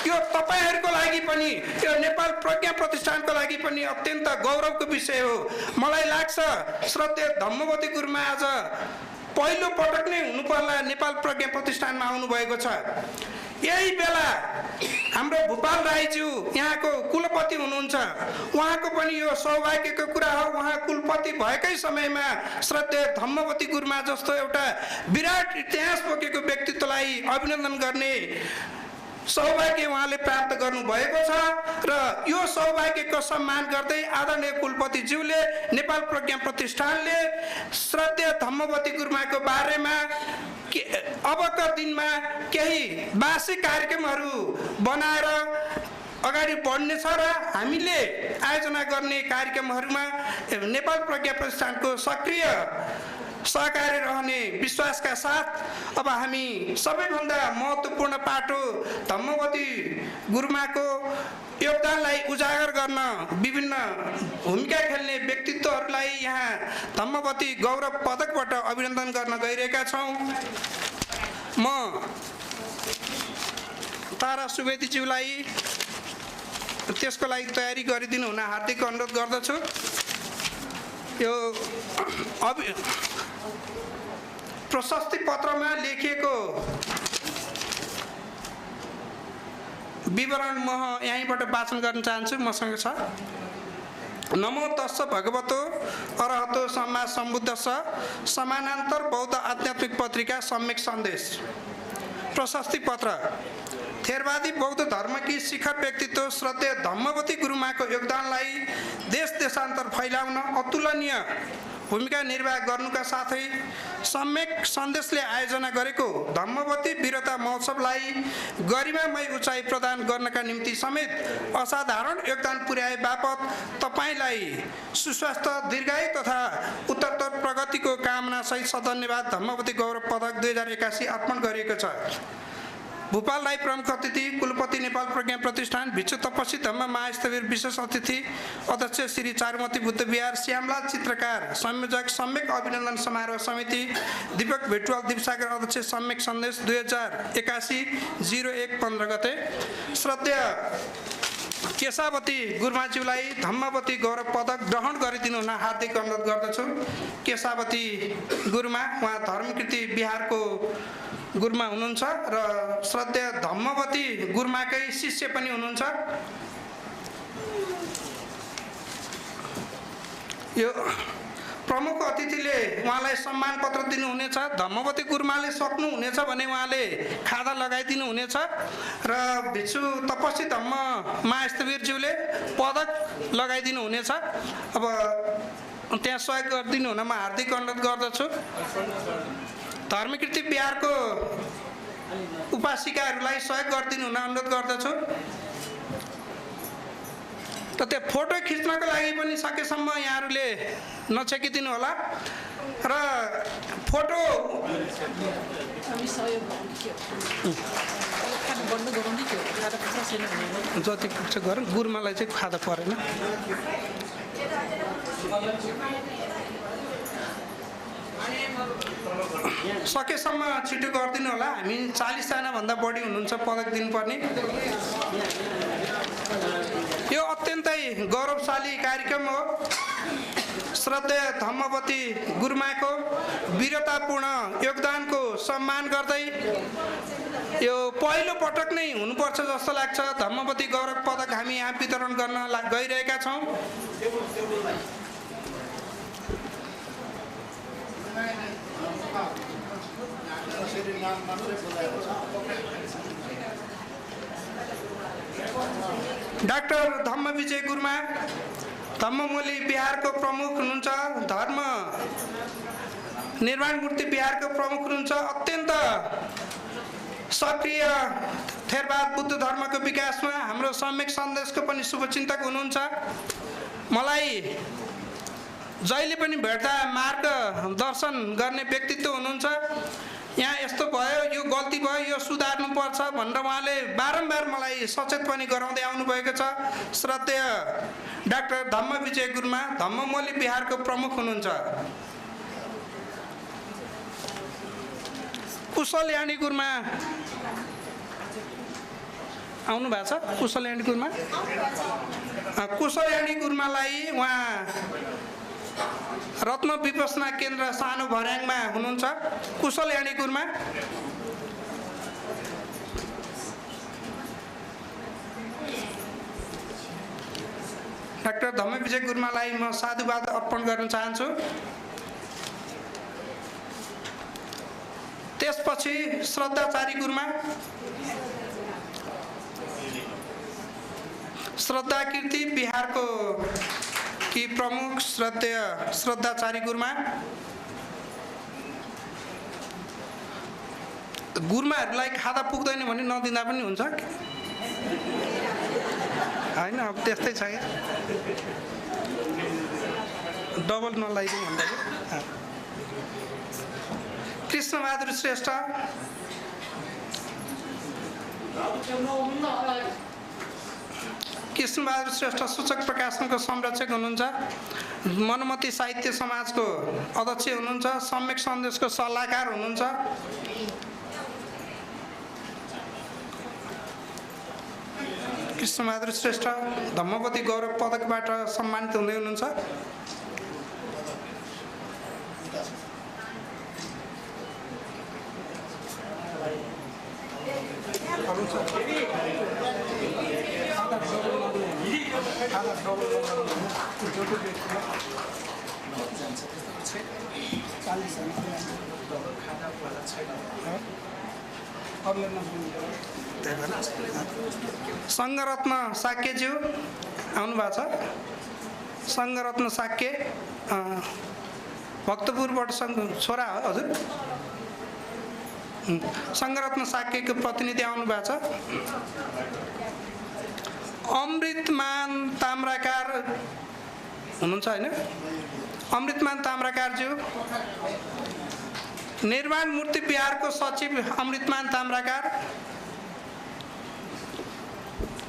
यो तपाईँहरूको लागि पनि, यो नेपाल प्रज्ञा प्रतिष्ठानको लागि पनि अत्यन्त गौरवको विषय हो। मलाई लाग्छ श्रद्धेय धम्मवती गुरुमा आज पहिलो पटक नै हुनुपर्ला नेपाल प्रज्ञा प्रतिष्ठानमा आउनुभएको छ। यही बेला हाम्रो भूपाल राईज्यू यहाँको कुलपति हुनुहुन्छ। उहाँको पनि यो सौभाग्यको कुरा हो। उहाँ कुलपति भएकै समयमा श्रद्धेय धम्मवती गुरुमा जस्तो एउटा विराट इतिहास बोकेको व्यक्तित्वलाई अभिनन्दन गर्ने सौभाग्य उहाँले प्राप्त गर्नुभएको छ। र यो सौभाग्यको सम्मान गर्दै आदरणीय कुलपतिज्यूले नेपाल प्रज्ञा प्रतिष्ठानले श्रद्धेय धम्मवती गुरुमाको बारेमा अबका दिनमा केही वार्षिक कार्यक्रमहरू बनाएर अगाडि बढ्नेछ र हामीले आयोजना गर्ने कार्यक्रमहरूमा नेपाल प्रज्ञा प्रतिष्ठानको सक्रिय सहकारी रहने विश्वासका साथ अब हामी सबैभन्दा महत्त्वपूर्ण पाटो धम्मवती गुरुमाको योगदानलाई उजागर गर्न विभिन्न भूमिका खेल्ने व्यक्तित्वहरूलाई यहाँ धम्मवती गौरव पदकबाट अभिनन्दन गर्न गइरहेका छौँ। म तारा सुवेदीज्यूलाई त्यसको लागि तयारी गरिदिनु हुन हार्दिक अनुरोध गर्दछु। यो प्रशस्ति पत्रमा लेखिएको विवरण म यहीँबाट वाचन गर्न चाहन्छु। मसँग छ। नमो तस्स भगवतो अरहतो सम्मा सम्बुद्धस्स समानान्तर बौद्ध आध्यात्मिक पत्रिका सम्यक सन्देश। प्रशस्ति पत्र थेरवादी बौद्ध धर्मकी शिखर व्यक्तित्व श्रद्धेय धम्मवती गुरुमाको योगदानलाई देश देशान्तर फैलाउन अतुलनीय भूमिका निर्वाह गर्नुका साथै सम्यक सन्देशले आयोजना गरेको धम्मवती वीरता महोत्सवलाई गरिमामय उचाइ प्रदान गर्नका निम्ति समेत असाधारण योगदान पुर्याए बापत तपाईलाई सुस्वास्थ्य दीर्घायु तथा उत्तरोत्तर प्रगतिको कामना सहित सधन्यवाद धम्मवती गौरव पदक 2081 अर्पण गरिएको छ। भूपाल राई प्रमुख अतिथि कुलपति नेपाल प्रज्ञा प्रतिष्ठान भिक्षु तपस्वी धम्म महास्थवीर विशेष अतिथि अध्यक्ष श्री चारुमती बुद्ध विहार श्यामलाल चित्रकार संयोजक सम्यक अभिनन्दन समारोह समिति दीपक भेटवाल दिपसागर अध्यक्ष सम्यक सन्देश 2081 01-15 गते। श्रद्धेय केशावती गुरुमाज्यूलाई धम्मवती गौरव पदक ग्रहण गरिदिनु हुन हार्दिक अनुरोध गर्दछु। केशावती गुरुमा उहाँ धर्मकृति बिहारको गुरुमा हुनुहुन्छ र श्रद्धेय धम्मवती गुरुमाकै शिष्य पनि हुनुहुन्छ। यो प्रमुख अतिथिले उहाँलाई सम्मान पत्र दिनुहुनेछ। धम्मवती गुरुमाले सक्नुहुनेछ भने उहाँले खादा लगाइदिनु हुनेछ र भिक्षु तपस्वी धम्म महास्थवीरज्यूले पदक लगाइदिनु हुनेछ। अब त्यहाँ सहयोग गरिदिनु हुन म हार्दिक अनुरोध गर्दछु। धर्मकृति बिहारको उपासिकाहरूलाई सहयोग गरिदिनु हुन अनुरोध गर्दछु। त त्यो फोटो खिच्नको लागि पनि सकेसम्म यहाँहरूले नछेकिदिनु होला र फोटो जति पुग्छ गरौँ। गुरुमालाई चाहिँ खादा परेन। सकेसम्म छिटो गरिदिनु होला। हामी 40 जनाभन्दा बढी हुनुहुन्छ पदक दिनुपर्ने। यो अत्यन्तै गौरवशाली कार्यक्रम हो। श्रद्धेय धम्मवती गुरुमाको वीरतापूर्ण योगदानको सम्मान गर्दै यो पहिलो पटक नै हुनुपर्छ जस्तो लाग्छ। धम्मवती गौरव पदक हामी यहाँ वितरण गर्न गइरहेका छौँ। डाक्टर धम्मविजय गुरुमा धम्ममूली बिहारको प्रमुख हुनुहुन्छ। धर्म निर्माण मूर्ति बिहारको प्रमुख हुनुहुन्छ। अत्यन्त सक्रिय थेरवाद बुद्ध धर्मको विकासमा हाम्रो सम्यक सन्देशको पनि शुभचिन्तक हुनुहुन्छ। मलाई जहिले पनि भेट्दा मार्गदर्शन गर्ने व्यक्तित्व हुनुहुन्छ। यहाँ यस्तो भयो, यो गल्ती भयो, यो सुधार्नुपर्छ भनेर उहाँले बारम्बार मलाई सचेत पनि गराउँदै आउनुभएको छ। श्रद्धेय डाक्टर धम्मविजय गुरुमा धम्ममौली बिहारको प्रमुख हुनुहुन्छ। कुशल याणी गुरुमा आउनु भएको छ। कुशल याणी गुरुमा, कुशल याणी गुरुमालाई उहाँ रत्न विपसना केन्द्र सानो भर्याङमा हुनुहुन्छ। कुशल याणी गुरुमा, डाक्टर धम्मविजय गुरुमालाई म साधुवाद अर्पण गर्न चाहन्छु। त्यसपछि श्रद्धाचारी गुरुमा, श्रद्धा कीर्ति बिहारको की प्रमुख श्रद्धेय श्रद्धाचारी गुरुमा, गुरुमाहरूलाई खाँदा पुग्दैन भने नदिँदा पनि हुन्छ होइन? अब त्यस्तै छ क्या, डबल नलाइदिउँ भन्दा चाहिँ। कृष्णबहादुर श्रेष्ठ, कृष्णबहादुर श्रेष्ठ सूचक प्रकाशनको संरक्षक हुनुहुन्छ। मनमती साहित्य समाजको अध्यक्ष हुनुहुन्छ। सम्यक सन्देशको सल्लाहकार हुनुहुन्छ। कृष्णबहादुर श्रेष्ठ धम्मपति गौरव पदकबाट सम्मानित हुँदै हुनुहुन्छ। सङ्घरत्न साक्यज्यू आउनु भएको छ। सङ्घरत्न साक्य भक्तपुरबाट छोरा हो हजुर। सङ्घरत्न साक्यको प्रतिनिधि आउनु भएको छ। अमृतमान ताम्राकार हुनुहुन्छ होइन? अमृतमान ताम्राकारज्यू, निर्माण मूर्ति बिहारको सचिव अमृतमान ताम्राकार।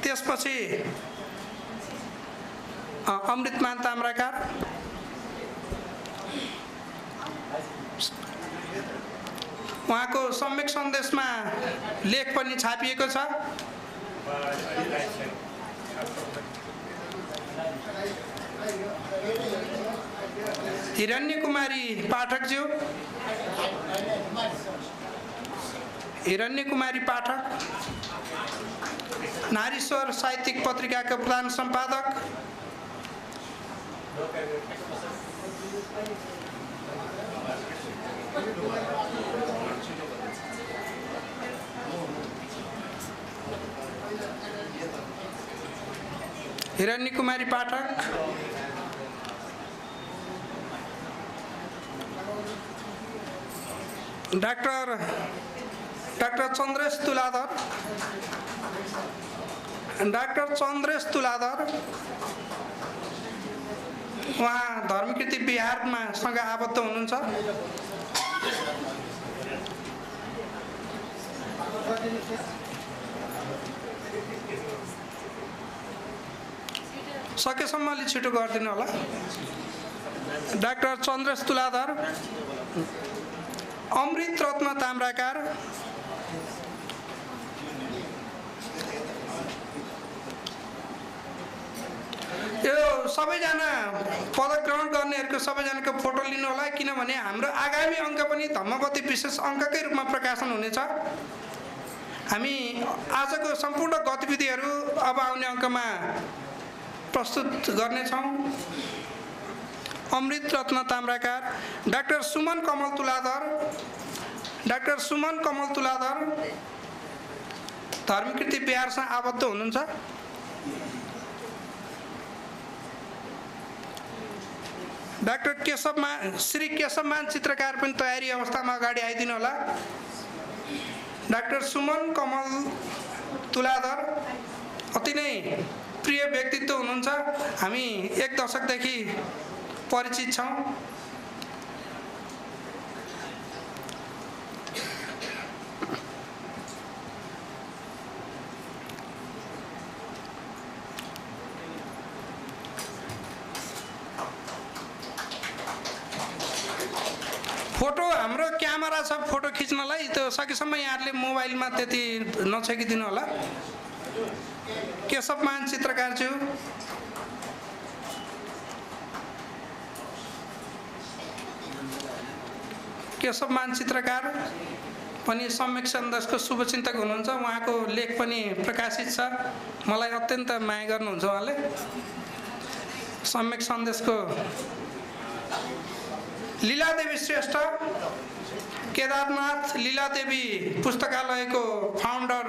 त्यसपछि अमृतमान ताम्राकार, उहाँको सम्यक सन्देशमा लेख पनि छापिएको छ। हिरण्यकुमारी पाठकज्यू, हिरण्यकुमारी पाठक नारीश्वर साहित्यिक पत्रिकाका प्रधान सम्पादक। हिरण्यकुमारी पाठक, डाक्टर चन्द्रेश तुलाधर, डाक्टर चन्द्रेश तुलाधर उहाँ धर्मकृति बिहारमा सँग आबद्ध हुनुहुन्छ। सकेसम्म अलि छिटो गरिदिनु होला। डाक्टर चन्द्रेश तुलाधर, अमृत रत्न ताम्राकार, यो सबैजना पदक ग्रहण गर्नेहरूको सबैजनाको फोटो लिनु होला, किनभने हाम्रो आगामी अङ्क पनि धम्मपति विशेष अङ्ककै रूपमा प्रकाशन हुनेछ। हामी आजको सम्पूर्ण गतिविधिहरू अब आउने अङ्कमा प्रस्तुत गर्नेछौँ। अमृत रत्न ताम्राकार डाक्टर सुमन कमल तुलाधर, डाक्टर सुमन कमल तुलाधर धर्मकृति बिहारसँग आबद्ध हुनुहुन्छ। डाक्टर केशवमान, श्री केशवमान चित्रकार पनि तयारी अवस्थामा अगाडि आइदिनु होला। डाक्टर सुमन कमल तुलाधर अति नै प्रिय व्यक्तित्व हुनुहुन्छ। हामी 1 दशकदेखि परिचित छौँ। फोटो हाम्रो क्यामेरा छ फोटो खिच्नलाई, त्यो सकेसम्म यहाँहरूले मोबाइलमा त्यति नछेकिदिनु होला। केशवमान चित्रकारज्यू, केशवमान चित्रकार पनि सम्यक सन्देशको शुभचिन्तक हुनुहुन्छ। उहाँको लेख पनि प्रकाशित छ। मलाई अत्यन्त माया गर्नुहुन्छ उहाँले। सम्यक सन्देशको लीलादेवी श्रेष्ठ, केदारनाथ लीलादेवी पुस्तकालयको फाउन्डर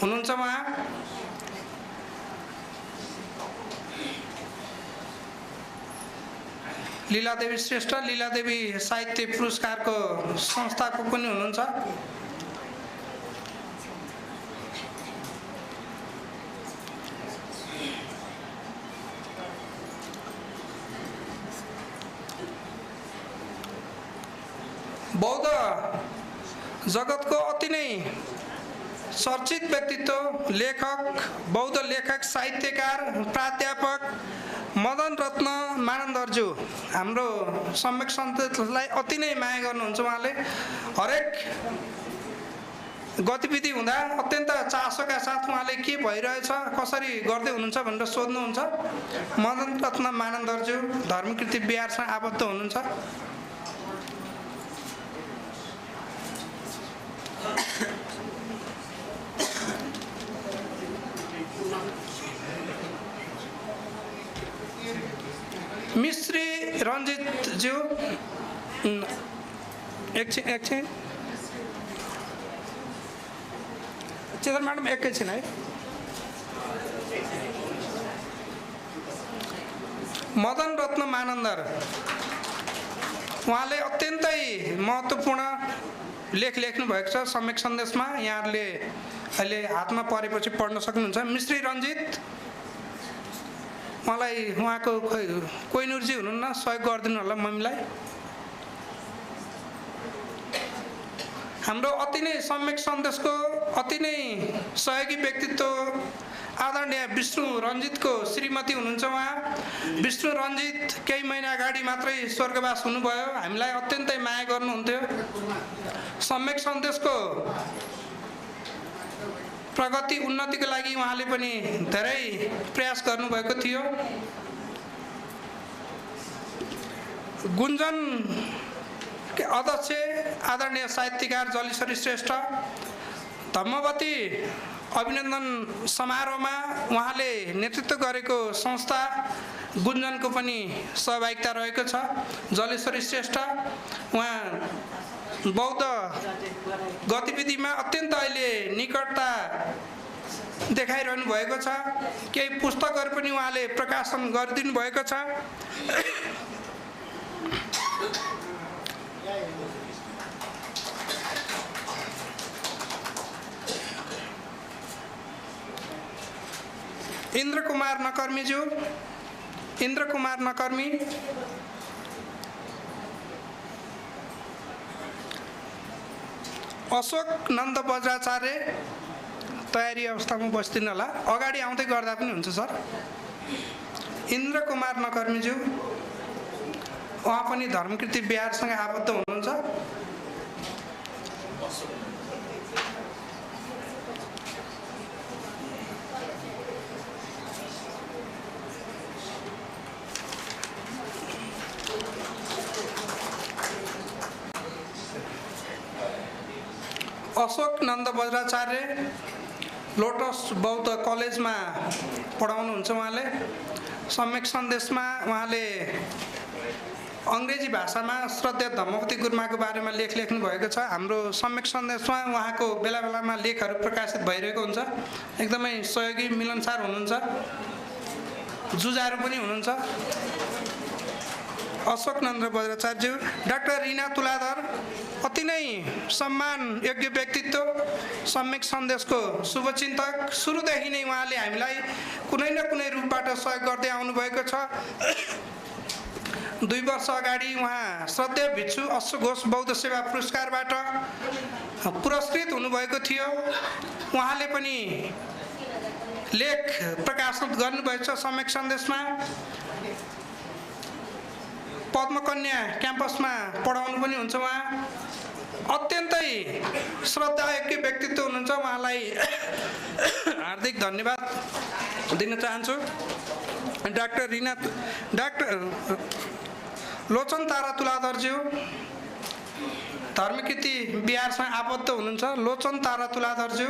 हुनुहुन्छ उहाँ। लीलादेवी श्रेष्ठ लीलादेवी साहित्य पुरस्कारको संस्थापक पनि हुनुहुन्छ। बौद्ध जगतको अति नै चर्चित व्यक्तित्व, लेखक, बौद्ध लेखक, साहित्यकार, प्राध्यापक मदन रत्न मानन्दरज्यू हाम्रो सम्यक सन्देशलाई अति नै माया गर्नुहुन्छ। उहाँले हरेक गतिविधि हुँदा अत्यन्त चासोका साथ उहाँले के भइरहेछ, कसरी गर्दै हुनुहुन्छ भनेर सोध्नुहुन्छ। मदन रत्न मानन्दरज्यू धर्मकीर्ति बिहारसँग आबद्ध हुनुहुन्छ। मिश्री रञ्जितज्यू, एकछिन चेतन म्याडम एकैछिन है। मदन रत्न मानन्दर उहाँले अत्यन्तै महत्त्वपूर्ण लेख लेख्नु भएको छ सम्यक सन्देशमा। यहाँहरूले अहिले हातमा परेपछि पढ्न सक्नुहुन्छ। मिश्री रञ्जित मलाई उहाँको कोइनुरजी हुनुहुन्न, सहयोग गरिदिनु होला मम्मीलाई। हाम्रो अति नै सम्यक सन्देशको अति नै सहयोगी व्यक्तित्व आदरणीय विष्णु रञ्जितको श्रीमती हुनुहुन्छ उहाँ। विष्णु रञ्जित केही महिना अगाडि मात्रै स्वर्गवास हुनुभयो। हामीलाई अत्यन्तै माया गर्नुहुन्थ्यो। सम्यक सन्देशको प्रगति उन्नतिको लागि उहाँले पनि धेरै प्रयास गर्नुभएको थियो। गुन्जन के अध्यक्ष आदरणीय साहित्यकार जलेश्वरी श्रेष्ठ, धम्मवती अभिनन्दन समारोहमा उहाँले नेतृत्व गरेको संस्था गुन्जनको पनि सहभागिता रहेको छ। जलेश्वरी श्रेष्ठ उहाँ बौद्ध गतिविधिमा अत्यन्त अहिले निकटता देखाइरहनु भएको छ। केही पुस्तकहरू पनि उहाँले प्रकाशन गरिदिनु भएको छ। इन्द्र कुमार नकर्मीज्यू, इन्द्र कुमार नकर्मी अशोक नन्द बज्राचार्य तयारी अवस्थामा बस्दिनु होला, अगाडि आउँदै गर्दा पनि हुन्छ सर। इन्द्र कुमार नकर्मीज्यू उहाँ पनि धर्मकीर्ति बिहारसँग आबद्ध हुनुहुन्छ। अशोक नन्द बज्राचार्य लोटस बौद्ध कलेजमा पढाउनुहुन्छ उहाँले। सम्यक सन्देशमा उहाँले अङ्ग्रेजी भाषामा श्रद्धेय धम्मवती गुरुमाको बारेमा लेख लेख्नु भएको छ। हाम्रो सम्यक सन्देशमा उहाँको बेला बेलामा लेखहरू प्रकाशित भइरहेको हुन्छ। एकदमै सहयोगी मिलनसार हुनुहुन्छ, जुझारु पनि हुनुहुन्छ। अशोक नन्द्र बज्राचार्यज्यू, डाक्टर रिना तुलाधर, अति नै सम्मान योग्य व्यक्तित्व, सम्यक सन्देशको शुभचिन्तक। सुरुदेखि नै उहाँले हामीलाई कुनै न कुनै रूपबाट सहयोग गर्दै आउनुभएको छ। 2 वर्ष अगाडि उहाँ श्रद्धेय भिक्षु अश्व घोष बौद्ध सेवा पुरस्कारबाट पुरस्कृत हुनुभएको थियो। उहाँले पनि लेख प्रकाशन गर्नुभएको छ सम्यक सन्देशमा। पद्मकन्या क्याम्पसमा पढाउनु पनि हुन्छ उहाँ। अत्यन्तै श्रद्धायोग्य व्यक्तित्व हुनुहुन्छ। उहाँलाई हार्दिक धन्यवाद दिन चाहन्छु। डाक्टर लोचन तारा तुलाधरज्यू धर्मकीर्ति बिहारसँग आबद्ध हुनुहुन्छ। लोचन तारा तुलाधरज्यू,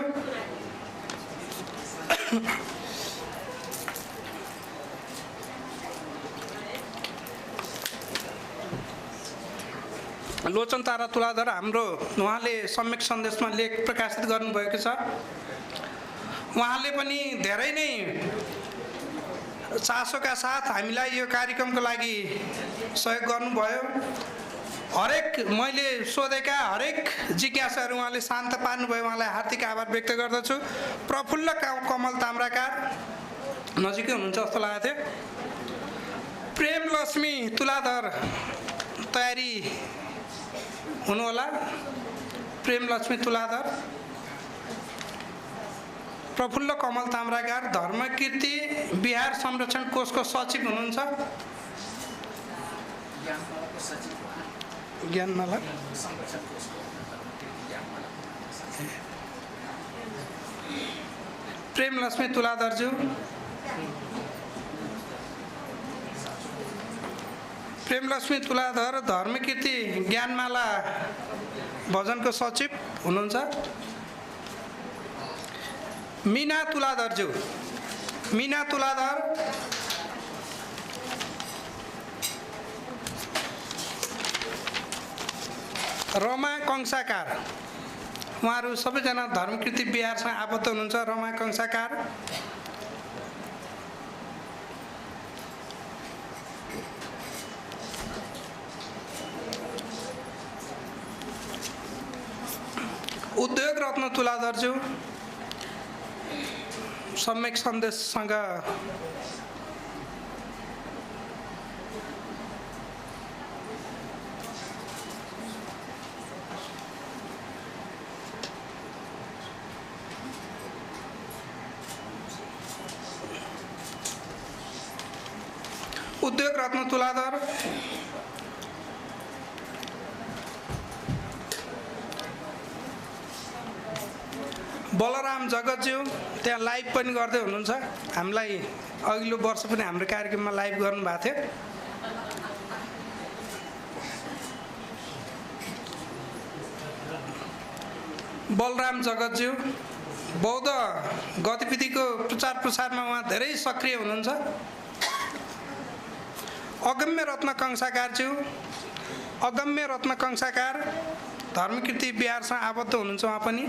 लोचन तारा तुलाधर हाम्रो उहाँले सम्यक सन्देशमा लेख प्रकाशित गर्नुभएको छ। उहाँले पनि धेरै नै चासोका साथ हामीलाई यो कार्यक्रमको लागि सहयोग गर्नुभयो। हरेक मैले सोधेका हरेक जिज्ञासाहरू उहाँले शान्त पार्नुभयो। उहाँलाई हार्दिक आभार व्यक्त गर्दछु। प्रफुल्ल कमल ताम्राकार नजिकै हुनुहुन्छ जस्तो लागेको थियो। प्रेमलक्ष्मी तुलाधर तयारी हुनुहोला। प्रेमलक्ष्मी तुलाधर, प्रफुल्ल कमल ताम्राकार धर्मकीर्ति बिहार संरक्षण कोषको सचिव हुनुहुन्छ। ज्ञानमाला प्रेमलक्ष्मी तुलाधरज्यू, प्रेमलक्ष्मी तुलाधर धर्मकीर्ति ज्ञानमाला भजनको सचिव हुनुहुन्छ। मीना तुलाधरज्यू, मीना तुलाधर रमा कंसाकार, उहाँहरू सबैजना धर्मकीर्ति बिहारसँग आबद्ध हुनुहुन्छ। रमा कंसाकार, उद्योग रत्न तुलाधरज्यू सम्यक सन्देशसँग उद्योग रत्न तुलाधर, बलराम जगतज्यू त्यहाँ लाइभ पनि गर्दै हुनुहुन्छ। हामीलाई अघिल्लो वर्ष पनि हाम्रो कार्यक्रममा लाइभ गर्नुभएको थियो। बलराम जगतज्यू बौद्ध गतिविधिको प्रचार प्रसारमा उहाँ धेरै सक्रिय हुनुहुन्छ। अगम्य रत्न कंसाकारज्यू, अगम्य रत्न कंसाकार धर्मकीर्ति बिहारसँग आबद्ध हुनुहुन्छ उहाँ पनि।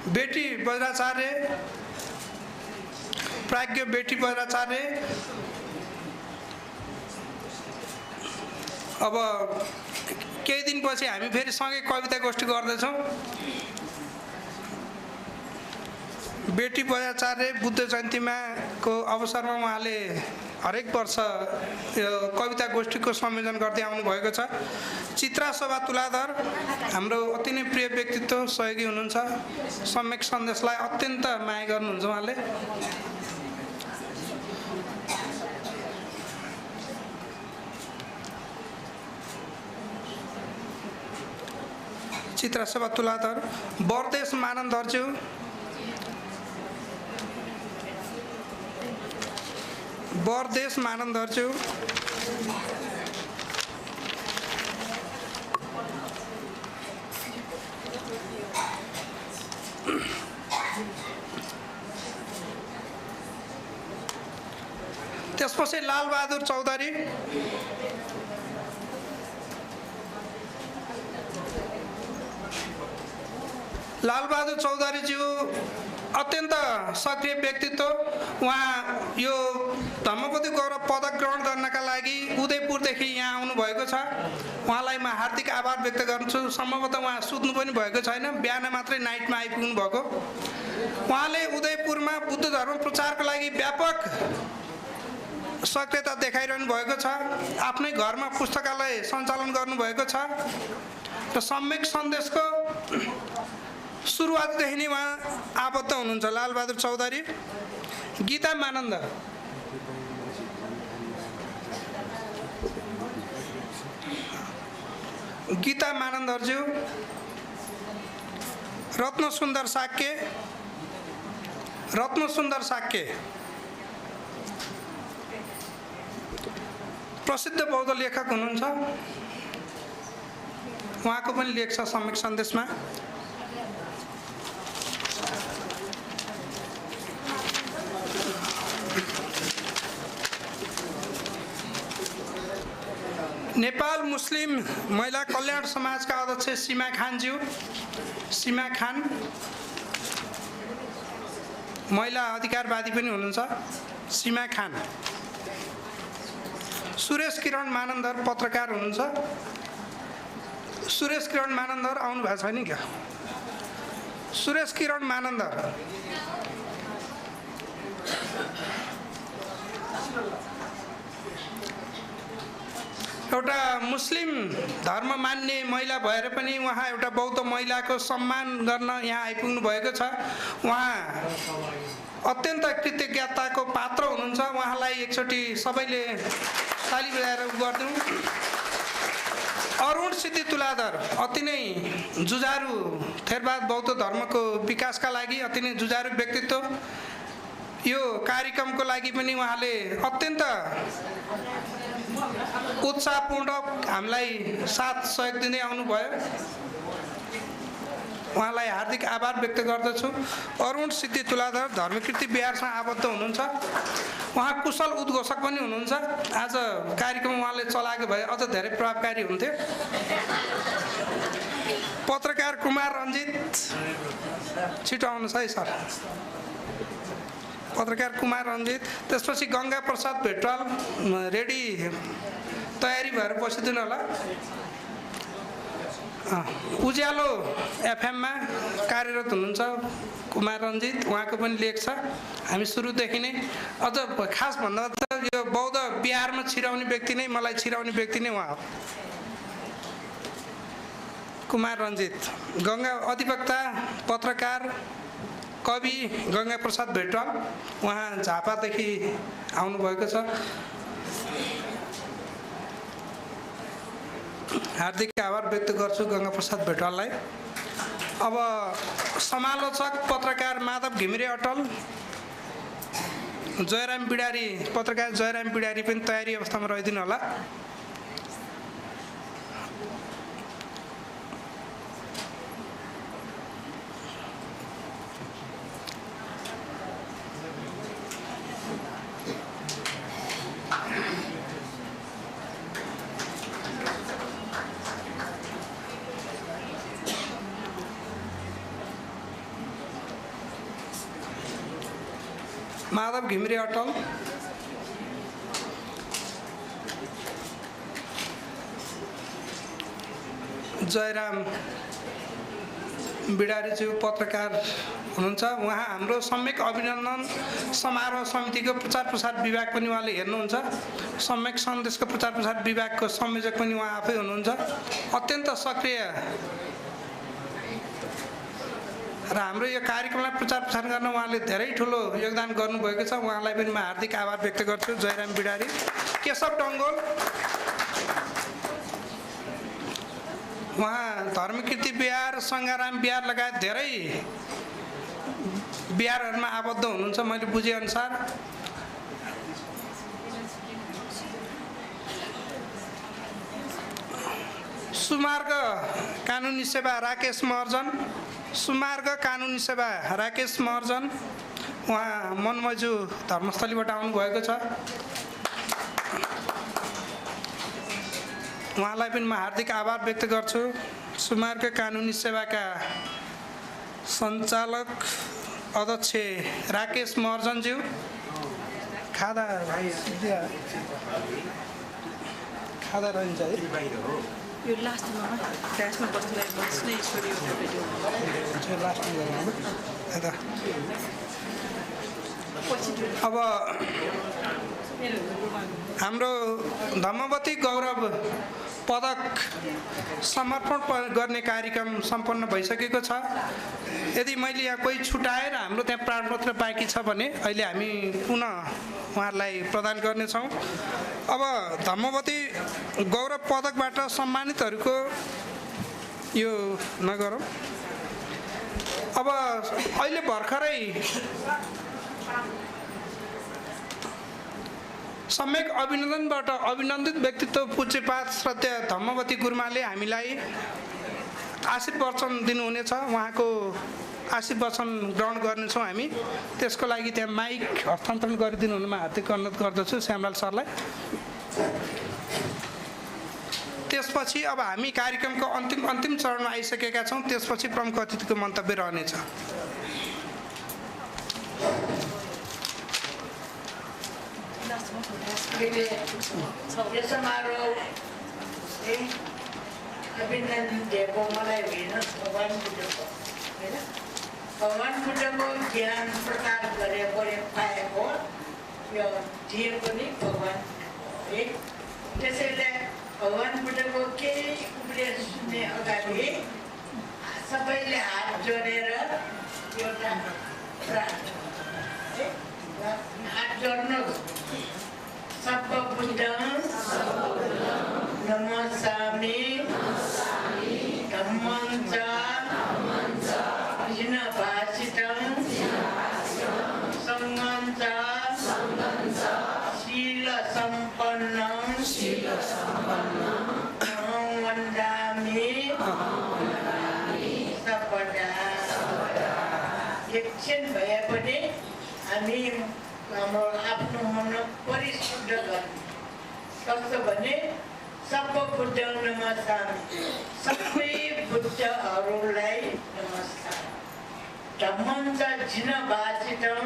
बेटी बज्राचार्य, प्राज्ञ बेटी बज्राचार्य अब केही दिनपछि हामी फेरि सँगै कविता गोष्ठी गर्दैछौँ। बेटी बज्राचार्य बुद्ध जयन्तीमा को अवसरमा उहाँले हरेक वर्ष यो कविता गोष्ठीको संयोजन गर्दै आउनुभएको छ। चित्रा शोभा तुलाधर हाम्रो अति नै प्रिय व्यक्तित्व, सहयोगी हुनुहुन्छ। सम्यक सन्देशलाई अत्यन्त माया गर्नुहुन्छ उहाँले। चित्रा शोभा तुलाधर, बरदेश मानन्दरज्यू, बरदेश मानन्दरज्यू, त्यसपछि लालबहादुर चौधरी, लालबहादुर चौधरीज्यू अत्यन्त सक्रिय व्यक्तित्व। उहाँ यो धम्मपति गौरव पदक ग्रहण गर्नका लागि उदयपुरदेखि यहाँ आउनुभएको छ। उहाँलाई म हार्दिक आभार व्यक्त गर्छु। सम्भवतः उहाँ सुत्नु पनि भएको छैन, बिहान मात्रै नाइटमा आइपुग्नु भएको। उहाँले उदयपुरमा बुद्ध धर्म प्रचारको लागि व्यापक सक्रियता देखाइरहनु भएको छ। आफ्नै घरमा पुस्तकालय सञ्चालन गर्नुभएको छ र सम्यक सन्देशको सुरुवातदेखि नै उहाँ आबद्ध हुनुहुन्छ। लालबहादुर चौधरी। गीता मानन्द। गीता मानन्दज्यू। रत्नसुन्दर साक्य। रत्नसुन्दर साक्य प्रसिद्ध बौद्ध लेखक हुनुहुन्छ। उहाँको पनि लेख छ सम्यक सन्देशमा। नेपाल मुस्लिम महिला कल्याण समाजका अध्यक्ष सीमा खानज्यू। सीमा खान महिला अधिकारवादी पनि हुनुहुन्छ। सीमा खान। सुरेश किरण मानन्दर पत्रकार हुनुहुन्छ। सुरेश किरण मानन्दर आउनु भएको छैन क्या? सुरेश किरण मानन्दर एउटा मुस्लिम धर्म मान्ने महिला भएर पनि उहाँ एउटा बौद्ध महिलाको सम्मान गर्न यहाँ आइपुग्नु भएको छ। उहाँ अत्यन्त कृतज्ञताको पात्र हुनुहुन्छ। उहाँलाई एकचोटि सबैले ताली बजाएर गरिदिउँ। अरुण सिद्धि तुलाधर अति नै जुझारु थेरवाद बौद्ध धर्मको विकासका लागि अति नै जुझारु व्यक्तित्व। यो कार्यक्रमको लागि पनि उहाँले अत्यन्त उत्साहपूर्वक हामीलाई साथ सहयोग दिँदै आउनुभयो। उहाँलाई हार्दिक आभार व्यक्त गर्दछु। अरुण सिद्धि तुलाधर धर्मकीर्ति बिहारसँग आबद्ध हुनुहुन्छ। उहाँ कुशल उद्घोषक पनि हुनुहुन्छ। आज कार्यक्रम उहाँले चलाएको भए अझ धेरै प्रभावकारी हुन्थ्यो। पत्रकार कुमार रञ्जित। छिटो आउनुहोस् है सर। पत्रकार कुमार रञ्जित। त्यसपछि गङ्गा प्रसाद भेटवाल रेडी तयारी भएर बसिदिनु होला। उज्यालो एफएममा कार्यरत हुनुहुन्छ कुमार रञ्जित। उहाँको पनि लेख छ। हामी सुरुदेखि नै अझ खास भन्दा त यो बौद्ध बिहारमा छिराउने व्यक्ति नै मलाई छिराउने व्यक्ति नै उहाँ हो। कुमार रञ्जित गङ्गा अधिवक्ता पत्रकार कवि गङ्गा प्रसाद भेटवाल। उहाँ झापादेखि आउनुभएको छ। हार्दिक आभार व्यक्त गर्छु गङ्गा प्रसाद भेटवाललाई। अब समालोचक पत्रकार माधव घिमिरे अटल। जयराम बिडारी पत्रकार जयराम बिडारी पनि तयारी अवस्थामा रहिदिनु होला। माधव घिमिरे अटल। जयराम बिडारीज्यू पत्रकार हुनुहुन्छ। उहाँ हाम्रो सम्यक अभिनन्दन समारोह समितिको प्रचार प्रसार विभाग पनि उहाँले हेर्नुहुन्छ। सम्यक सन्देशको प्रचार प्रसार विभागको संयोजक पनि उहाँ आफै हुनुहुन्छ। अत्यन्त सक्रिय र हाम्रो यो कार्यक्रमलाई प्रचार प्रसार गर्न उहाँले धेरै ठुलो योगदान गर्नुभएको छ। उहाँलाई पनि म हार्दिक आभार व्यक्त गर्छु। जयराम बिडारी। केशव डङ्गोल उहाँ धर्मकीर्ति बिहार सङ्गाराम बिहार लगायत धेरै बिहारहरूमा आबद्ध हुनुहुन्छ मैले बुझेअनुसार। सुमार्ग कानुनी सेवा राकेश महर्जन। सुमार्ग कानुनी सेवा राकेश महर्जन। उहाँ मनमजु धर्मस्थलीबाट आउनुभएको छ। उहाँलाई पनि म हार्दिक आभार व्यक्त गर्छु। सुमार्ग कानुनी सेवाका सञ्चालक अध्यक्ष राकेश महर्जनज्यू, खादा भाइ खादा रहन्छ है यो लास्टमा क्लासमा बस्नुलाई बस्नै छोड्यो अब हाम्रो धम्मवती गौरव पदक समर्पण गर्ने कार्यक्रम सम्पन्न भइसकेको छ। यदि मैले यहाँ कोही छुटाएर हाम्रो त्यहाँ प्राणपत्र बाँकी छ भने अहिले हामी पुनः उहाँहरूलाई प्रदान गर्नेछौँ। अब धम्मवती गौरव पदकबाट सम्मानितहरूको यो नगरौँ। अब अहिले भर्खरै सम्यक अभिनन्दनबाट अभिनन्दित व्यक्तित्व पूज्यपात श्रद्धेय धम्मवती गुरुमाले हामीलाई आशीर्वचन दिनुहुनेछ। उहाँको आशीर्वचन ग्रहण गर्नेछौँ हामी। त्यसको लागि त्यहाँ माइक हस्तान्तरण गरिदिनु हुनुमा हार्दिक अनुरोध गर्दछु श्यामलाल सरलाई। त्यसपछि अब हामी कार्यक्रमको अन्तिम चरणमा आइसकेका छौँ। त्यसपछि प्रमुख अतिथिको मन्तव्य रहनेछ। यो समारोह अभिनन्दन दिएको मलाई हेर्नुहोस् भगवान् बुद्धको होइन भगवान् बुद्धको ज्ञान प्रचार गरेको पाएको यो दिएको नि भगवान् है। त्यसैले भगवान् बुद्धको केही उपदेश सुन्ने अगाडि सबैले हात जोडेर एउटा हात जोड्नुहोस्। सर्वबुद्धं नमस्सामि धम्मं च जिनभाषितं संघं च शीलसम्पन्नं अहं वन्दामि सर्वदा। एकछिन भए पनि हामी हाम्रो आफ्नो मन परिशुद्ध गर्ने कस्तो भने सर्वबुद्धं नमस्सामि सबै बुद्धहरूलाई नमस्कार। धम्मं च जिनभाषितं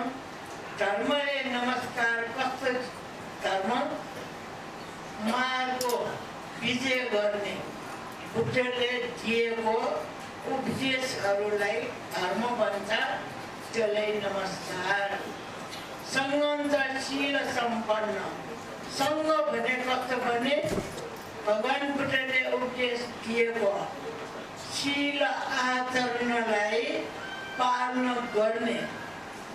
धर्मले नमस्कार कस्तो धर्म मार्गको विजय गर्ने बुद्धले दिएको उपदेशहरूलाई धर्म भन्छ त्यसलाई नमस्कार। संगम च शील सम्पन्न संग भने कस्तो भने भगवान् बुद्धले उपदेश दिएको शील आचरणलाई पालन गर्ने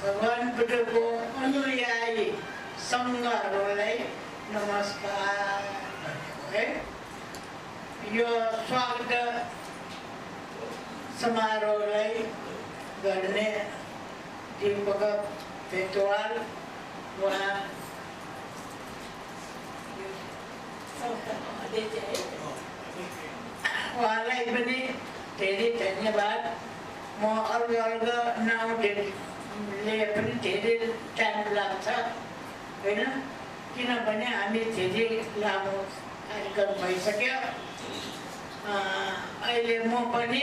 भगवान् बुद्धको अनुयायी सङ्घहरूलाई नमस्कार है। यो स्वागत समारोहलाई गर्ने दीपक पेटवाल उहाँलाई पनि धेरै धन्यवाद। म अर्को नाउँले पनि धेरै टाइम लाग्छ होइन किनभने हामी धेरै लामो कार्यक्रम भइसक्यो। अहिले म पनि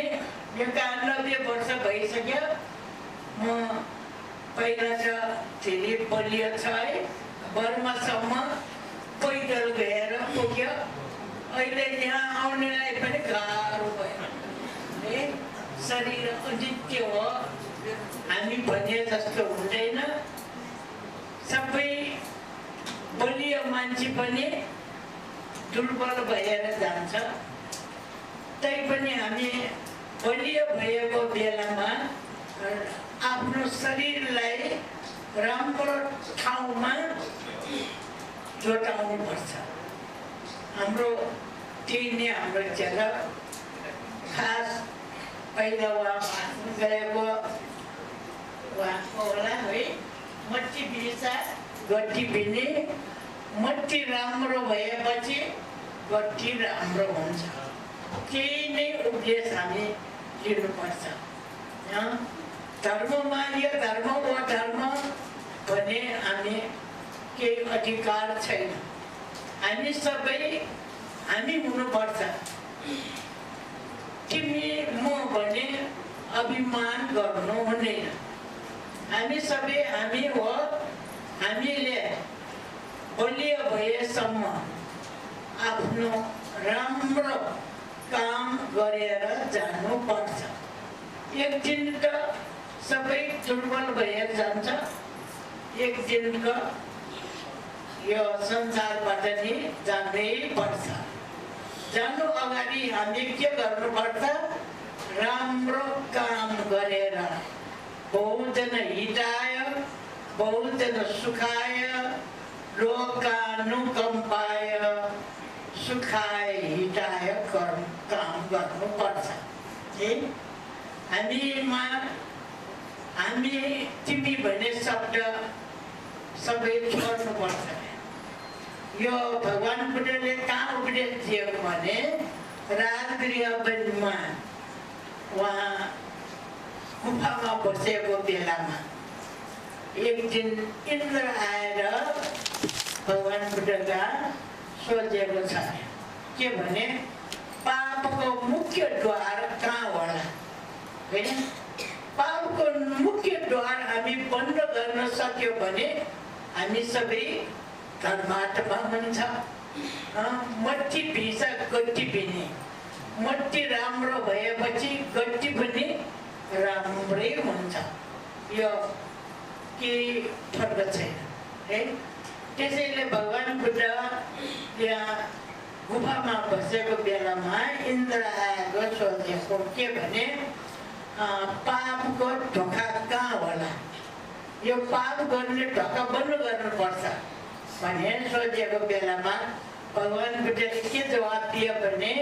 91 वर्ष भइसक्यो। म पहिला त धेरै बलियो छ है बर्मासम्म पैदल गएर पुग्यो। अहिले यहाँ आउनेलाई पनि गाह्रो भयो है। शरीर अनित्य हो हामी भने जस्तो हुँदैन। सबै बलियो मान्छे पनि दुर्बल भएर जान्छ। तैपनि हामी बलियो भएको बेलामा आफ्नो शरीरलाई राम्रो ठाउँमा जोटाउनु पर्छ। हाम्रो त्यही नै हाम्रो जग्गा खास पहिला उहाँ गएको उहाँको होला है। मट्टी बिर्सा गट्टी बिने मट्टी राम्रो भएपछि गट्टी राम्रो हुन्छ। त्यही नै उपदेश हामी लिनुपर्छ। धर्ममा यो धर्म वा धर्म भने हामी केही अधिकार छैन। हामी सबै हामी हुनुपर्छ। तिमी म भने अभिमान गर्नु हुँदैन। हामी सबै हामी हो, हामीले बलियो भएसम्म आफ्नो राम्रो काम गरेर जानुपर्छ। एक दिन त सबै दुर्बल भएर जान्छ, एक दिन त यो संसारबाट नि जानै पर्छ। जानु अगाडि हामी के गर्नुपर्छ? राम्रो काम गरेर बहुजन हिताय बहुजन सुखाय लोकानुकम्पाय सुखाय हिताय काम गर्नुपर्छ। हामी तिमी भन्ने शब्द सबै छोड्नुपर्छ। यो भगवान बुद्धले कहाँ उपदेश दियो भने राजगृह वनमा उहाँ गुफामा बसेको बेलामा एक दिन इन्द्र आएर भगवान बुद्धका सोचेको छ के भने पापको मुख्य द्वार कहाँ होला? हैन, पापको मुख्य द्वार हामी बन्द गर्न सक्यो भने हामी सबै धर्मात्मा हुन्छ। मट्टी भिसा गट्टी भिने, मट्टी राम्रो भएपछि गट्टी पनि राम्रै हुन्छ। यो केही फरक छैन है। त्यसैले भगवान बुद्ध यहाँ गुफामा बसेको बेलामा इन्द्र आएको सोचेको के भने पापको ढोका कहाँ होला? यो पाप गर्ने ढोका बन्द गर्नुपर्छ भने सोचेको बेलामा भगवान बुद्धले के जवाब दियो भने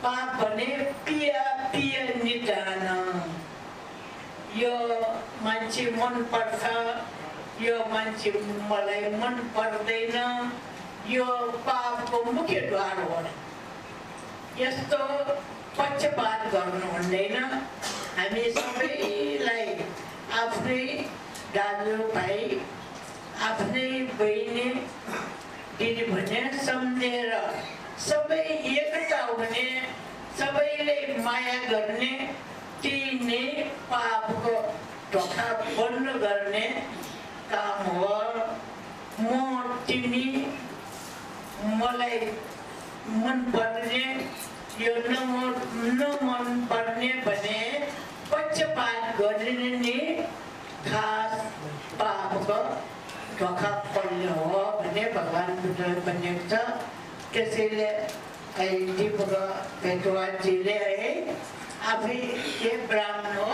पाप भने पिया पिया निदान। यो मान्छे मन पर्छ, यो मान्छे मलाई मन पर्दैन, यो पापको मुख्य द्वार हो। यस्तो पक्षपात गर्नु हुँदैन। हामी सबैलाई आफ्नै दाजुभाइ आफ्नै बहिनी दिदी भने सम्झेर सबै एकता हुने, सबैले माया गर्ने, त्यही नै पापको ढोका बन्द गर्ने काम हो। म तिमी मलाई मन पर्ने, यो नमन पर्ने भने पक्षपात गर्ने नि खास पापको ढोका पर्ने हो भने भगवान बुद्धले भनेको छ। त्यसैले दीपक भेटवाजीले है आफै एक ब्राह्मण हो,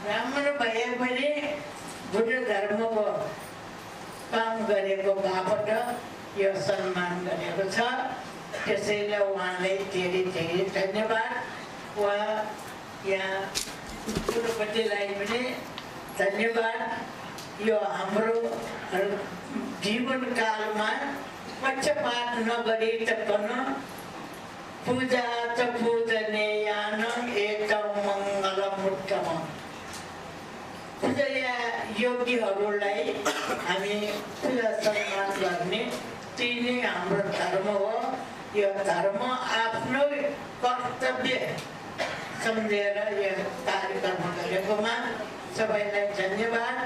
ब्राह्मण भए पनि बुद्ध धर्मको काम गरेको बापट यो सम्मान गरेको छ। त्यसैले उहाँलाई धेरै धेरै धन्यवाद। उहाँ यहाँ गुरुपतिलाई पनि धन्यवाद। यो हाम्रो जीवनकालमा पक्षपात नगरी पनि पूजा च पूजनीयान एकम मङ्गलम उत्तमम्। पूजा योगीहरूलाई हामी पूजा सम्मान गर्ने, त्यही नै हाम्रो धर्म हो। यो धर्म आफ्नो कर्तव्य सम्झेर यो कार्यक्रम गरेकोमा सबैलाई धन्यवाद।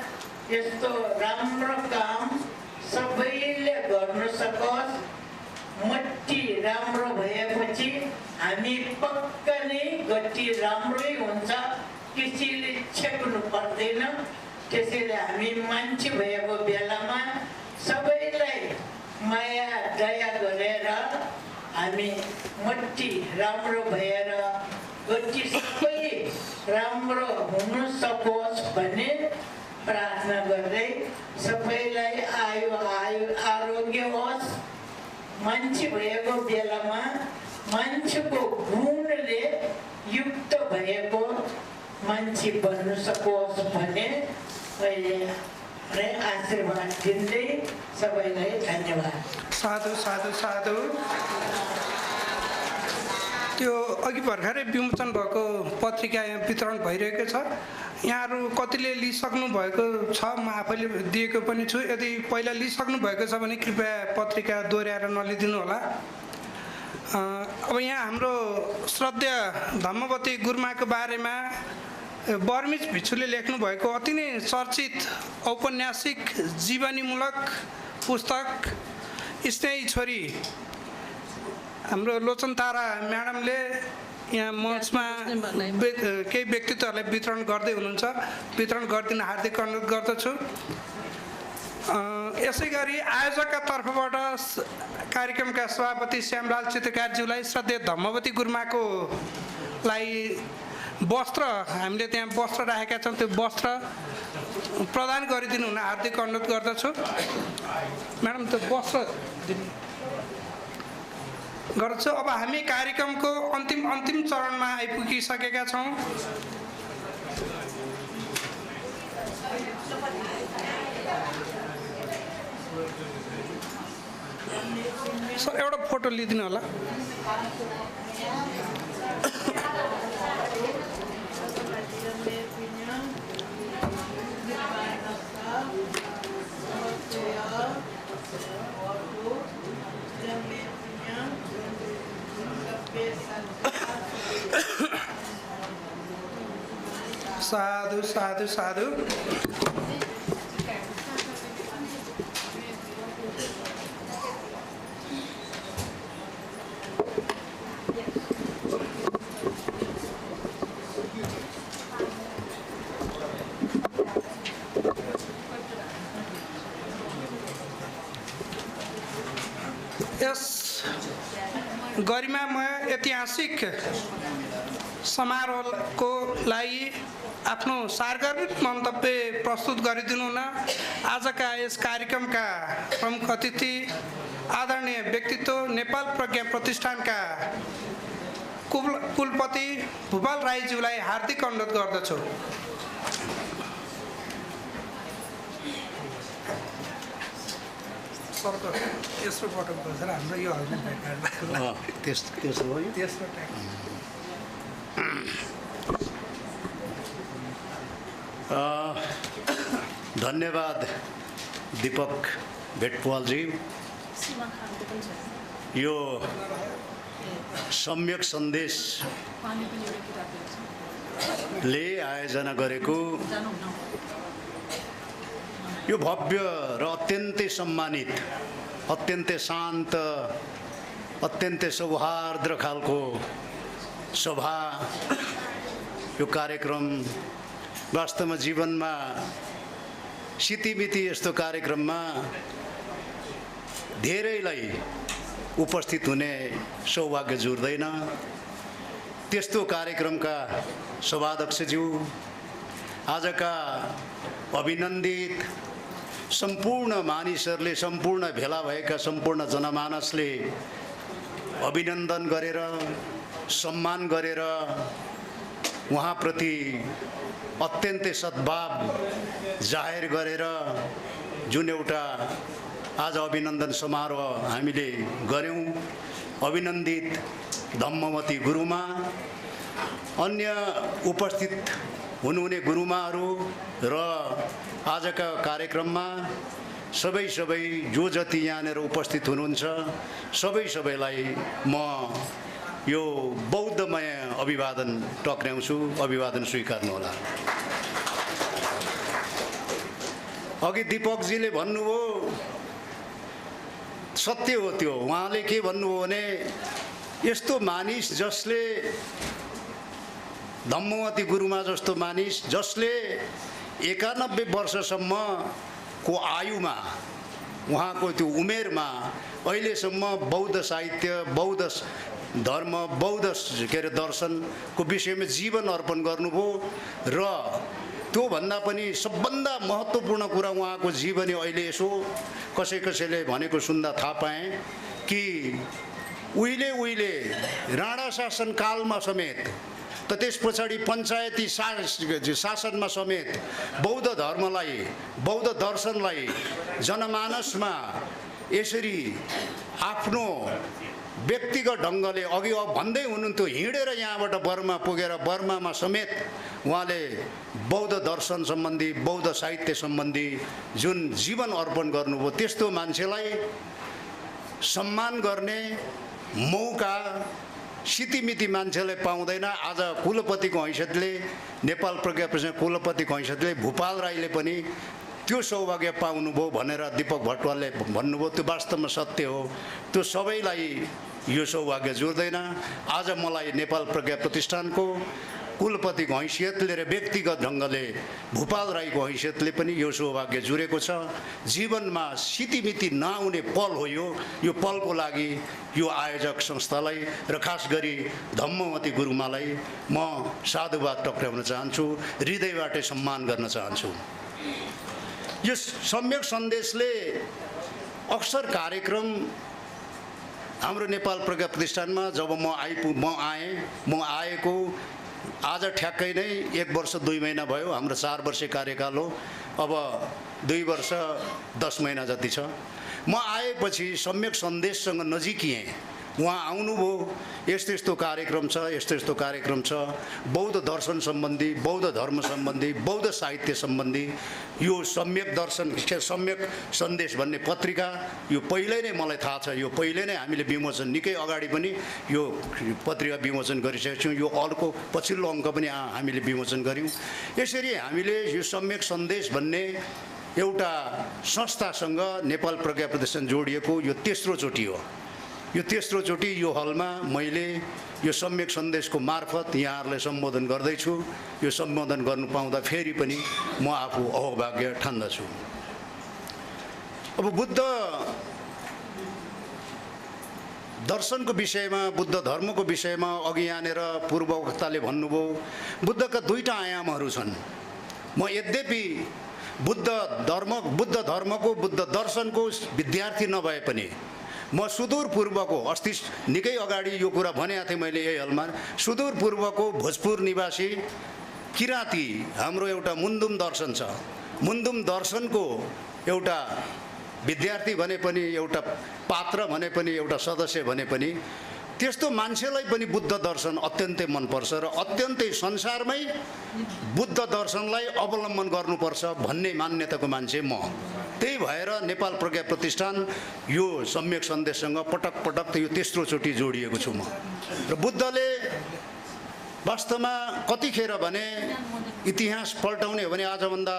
यस्तो राम्रो काम सबैले गर्न सकोस्। मट्टी राम्रो भएपछि हामी पक्का नै गट्टी राम्रै हुन्छ, कसैले छेक्नु पर्दैन। त्यसैले हामी मान्छे भएको बेलामा सबैलाई माया दया गरेर हामी मट्टी राम्रो भएर गट्टी सबै राम्रो हुन सकोस् भन्ने प्रार्थना गर्दै सबैलाई आयु आरोग्य होस्। मान्छे भएको बेलामा मान्छेको गुणले युक्त भएको मान्छे बन्न सकोस् भन्ने अहिले आशीर्वाद दिँदै सबैलाई धन्यवाद। साधु साधु साधु। त्यो अघि भर्खरै विमोचन भएको पत्रिका यहाँ वितरण भइरहेको छ। यहाँहरू कतिले लिइसक्नु भएको छ, म आफैले दिएको पनि छु। यदि पहिला लिइसक्नु भएको छ भने कृपया पत्रिका दोहोऱ्याएर नलिदिनु होला। अब यहाँ हाम्रो श्रद्धेय धम्मवती गुरुमाको बारेमा बर्मिज भिक्षुले लेख्नु भएको अति नै चर्चित औपन्यासिक जीवनीमूलक पुस्तक स्नेही छोरी हाम्रो लोचन तारा म्याडमले यहाँ मञ्चमा केही व्यक्तित्वहरूलाई वितरण गर्दै हुनुहुन्छ। वितरण गरिदिन हार्दिक अनुरोध गर्दछु। यसै गरी आयोजकका तर्फबाट कार्यक्रमका सभापति श्यामलाल चित्रकारज्यूलाई श्रद्धेय धम्मवती गुरुमाकोलाई वस्त्र, हामीले त्यहाँ वस्त्र राखेका छौँ, त्यो वस्त्र प्रदान गरिदिनु हुन हार्दिक अनुरोध गर्दछु। म्याडम त्यो वस्त्र गर्छु। अब हामी कार्यक्रमको अन्तिम चरणमा आइपुगिसकेका छौँ। सर एउटा फोटो लिदिनु होला। साधु साधु साधु। यस गरिमामय ऐतिहासिक समारोहको लागि आफ्नो सार्वजनिक मन्तव्य प्रस्तुत गरिदिनु हुन आजका यस कार्यक्रमका प्रमुख अतिथि आदरणीय व्यक्तित्व नेपाल प्रज्ञा प्रतिष्ठानका कुलपति भूपाल राईज्यूलाई हार्दिक अनुरोध गर्दछु। तेस्रो पटक बसेर हाम्रो यो तेस्रो धन्यवाद दीपक भेटपालजी। यो सम्यक सन्देशले आयोजना गरेको यो भव्य र अत्यन्तै सम्मानित, अत्यन्तै शान्त, अत्यन्तै सौहार्द्र खालको सभा, यो कार्यक्रम वास्तवमा जीवनमा सितिमिति यस्तो कार्यक्रममा धेरैलाई उपस्थित हुने सौभाग्य जुर्दैन। त्यस्तो कार्यक्रमका सभाध्यक्षज्यू, आजका अभिनन्दित सम्पूर्ण मानिसहरूले, सम्पूर्ण भेला भएका सम्पूर्ण जनमानसले अभिनन्दन गरेर, सम्मान गरेर उहाँप्रति अत्यन्तै सद्भाव जाहेर गरेर जुन एउटा आज अभिनन्दन समारोह हामीले गऱ्यौँ, अभिनन्दित धम्मवती गुरुमा, अन्य उपस्थित हुनुहुने गुरुमाहरू र आजका कार्यक्रममा सबै जो जति यहाँनिर उपस्थित हुनुहुन्छ सबैलाई म यो बौद्धमय अभिवादन टक्र्याउँछु। अभिवादन स्वीकार्नुहोला। अघि दीपकजीले भन्नुभयो, सत्य हो त्यो। उहाँले के भन्नुभयो भने यस्तो मानिस जसले धम्मवती गुरुमा जस्तो मानिस जसले 91 वर्षसम्मको आयुमा, उहाँको त्यो उमेरमा अहिलेसम्म बौद्ध साहित्य, बौद्ध धर्म, बौद्ध दर्शनको विषयमा जीवन अर्पण गर्नुभयो र त्योभन्दा पनि सबभन्दा महत्त्वपूर्ण कुरा उहाँको जीवनी अहिले यसो कसैले भनेको सुन्दा थाहा पाएँ कि उहिले राणा शासन कालमा समेत त त्यस पछाडि पञ्चायती शासनमा समेत बौद्ध धर्मलाई, बौद्ध दर्शनलाई जनमानसमा यसरी आफ्नो व्यक्तिगत ढङ्गले अघि भन्दै हुनुहुन्थ्यो, हिँडेर यहाँबाट बर्मा पुगेर बर्मामा समेत उहाँले बौद्ध दर्शन सम्बन्धी, बौद्ध साहित्य सम्बन्धी जुन जीवन अर्पण गर्नुभयो, त्यस्तो मान्छेलाई सम्मान गर्ने मौका सितिमिति मान्छेलाई पाउँदैन। आज कुलपतिको हैसियतले नेपाल प्रज्ञा प्रतिष्ठान कुलपतिको हैसियतले भूपाल राईले पनि त्यो सौभाग्य पाउनुभयो भनेर दीपक भट्टराईले भन्नुभयो, त्यो वास्तवमा सत्य हो। त्यो सबैलाई यो सौभाग्य जुर्दैन। आज मलाई नेपाल प्रज्ञा प्रतिष्ठानको कुलपतिको हैसियतले र व्यक्तिगत ढङ्गले भूपाल राईको हैसियतले पनि यो सौभाग्य जुरेको छ। जीवनमा सितिमिति नआउने पल हो यो पलको लागि यो आयोजक संस्थालाई र खास गरी धम्मवती गुरुमालाई म साधुवाद टक्राउन चाहन्छु, हृदयबाटै सम्मान गर्न चाहन्छु। यो सम्यक सन्देशले अक्सर कार्यक्रम हाम्रो नेपाल प्रज्ञा प्रतिष्ठानमा जब म आएको आज ठ्याक्कै नै 1 वर्ष 2 महिना भयो। हाम्रो 4 वर्षे कार्यकाल हो, अब 2 वर्ष 10 महिना जति छ। म आएपछि सम्यक सन्देशसँग नजिकिएँ। उहाँ आउनुभयो, यस्तो यस्तो कार्यक्रम छ, यस्तो यस्तो कार्यक्रम छ, बौद्ध दर्शन सम्बन्धी, बौद्ध धर्म सम्बन्धी, बौद्ध साहित्य सम्बन्धी यो सम्यक दर्शन सम्यक सन्देश भन्ने पत्रिका यो पहिल्यै नै मलाई थाहा छ। यो पहिल्यै नै हामीले विमोचन निकै अगाडि पनि यो पत्रिका विमोचन गरिसकेका छौँ। यो अर्को पछिल्लो अङ्क पनि हामीले विमोचन गऱ्यौँ। यसरी हामीले यो सम्यक सन्देश भन्ने एउटा संस्थासँग नेपाल प्रज्ञा प्रतिष्ठान जोडिएको यो तेस्रो चोटि हो। यो तेस्रो चोटि यो हलमा मैले यो सम्यक सन्देशको मार्फत यहाँहरूलाई सम्बोधन गर्दैछु। यो सम्बोधन गर्नु पाउँदा फेरि पनि म आफू अहोभाग्य ठान्दछु। अब बुद्ध दर्शनको विषयमा, बुद्ध धर्मको विषयमा अघि यहाँनिर पूर्ववक्ताले भन्नुभयो बुद्धका 2टा आयामहरू छन्। म यद्यपि बुद्ध धर्मको बुद्ध दर्शनको विद्यार्थी नभए पनि म सुदूर पूर्वको अस्ति निकै अगाडि यो कुरा भनेको थिएँ मैले यही हलमा, सुदूर पूर्वको भोजपुर निवासी किराँती हाम्रो एउटा मुन्दुम दर्शन छ। मुन्दुम दर्शनको एउटा विद्यार्थी भने पनि, एउटा पात्र भने पनि, एउटा सदस्य भने पनि त्यस्तो मान्छेलाई पनि बुद्ध दर्शन अत्यन्तै मनपर्छ र अत्यन्तै संसारमै बुद्ध दर्शनलाई अवलम्बन गर्नुपर्छ भन्ने मान्यताको मान्छे म। त्यही भएर नेपाल प्रज्ञा प्रतिष्ठान यो सम्यक सन्देशसँग पटक पटक यो तेस्रो चोटि जोडिएको छु म। र बुद्धले वास्तवमा कतिखेर भने इतिहास पल्टाउने हो भने आजभन्दा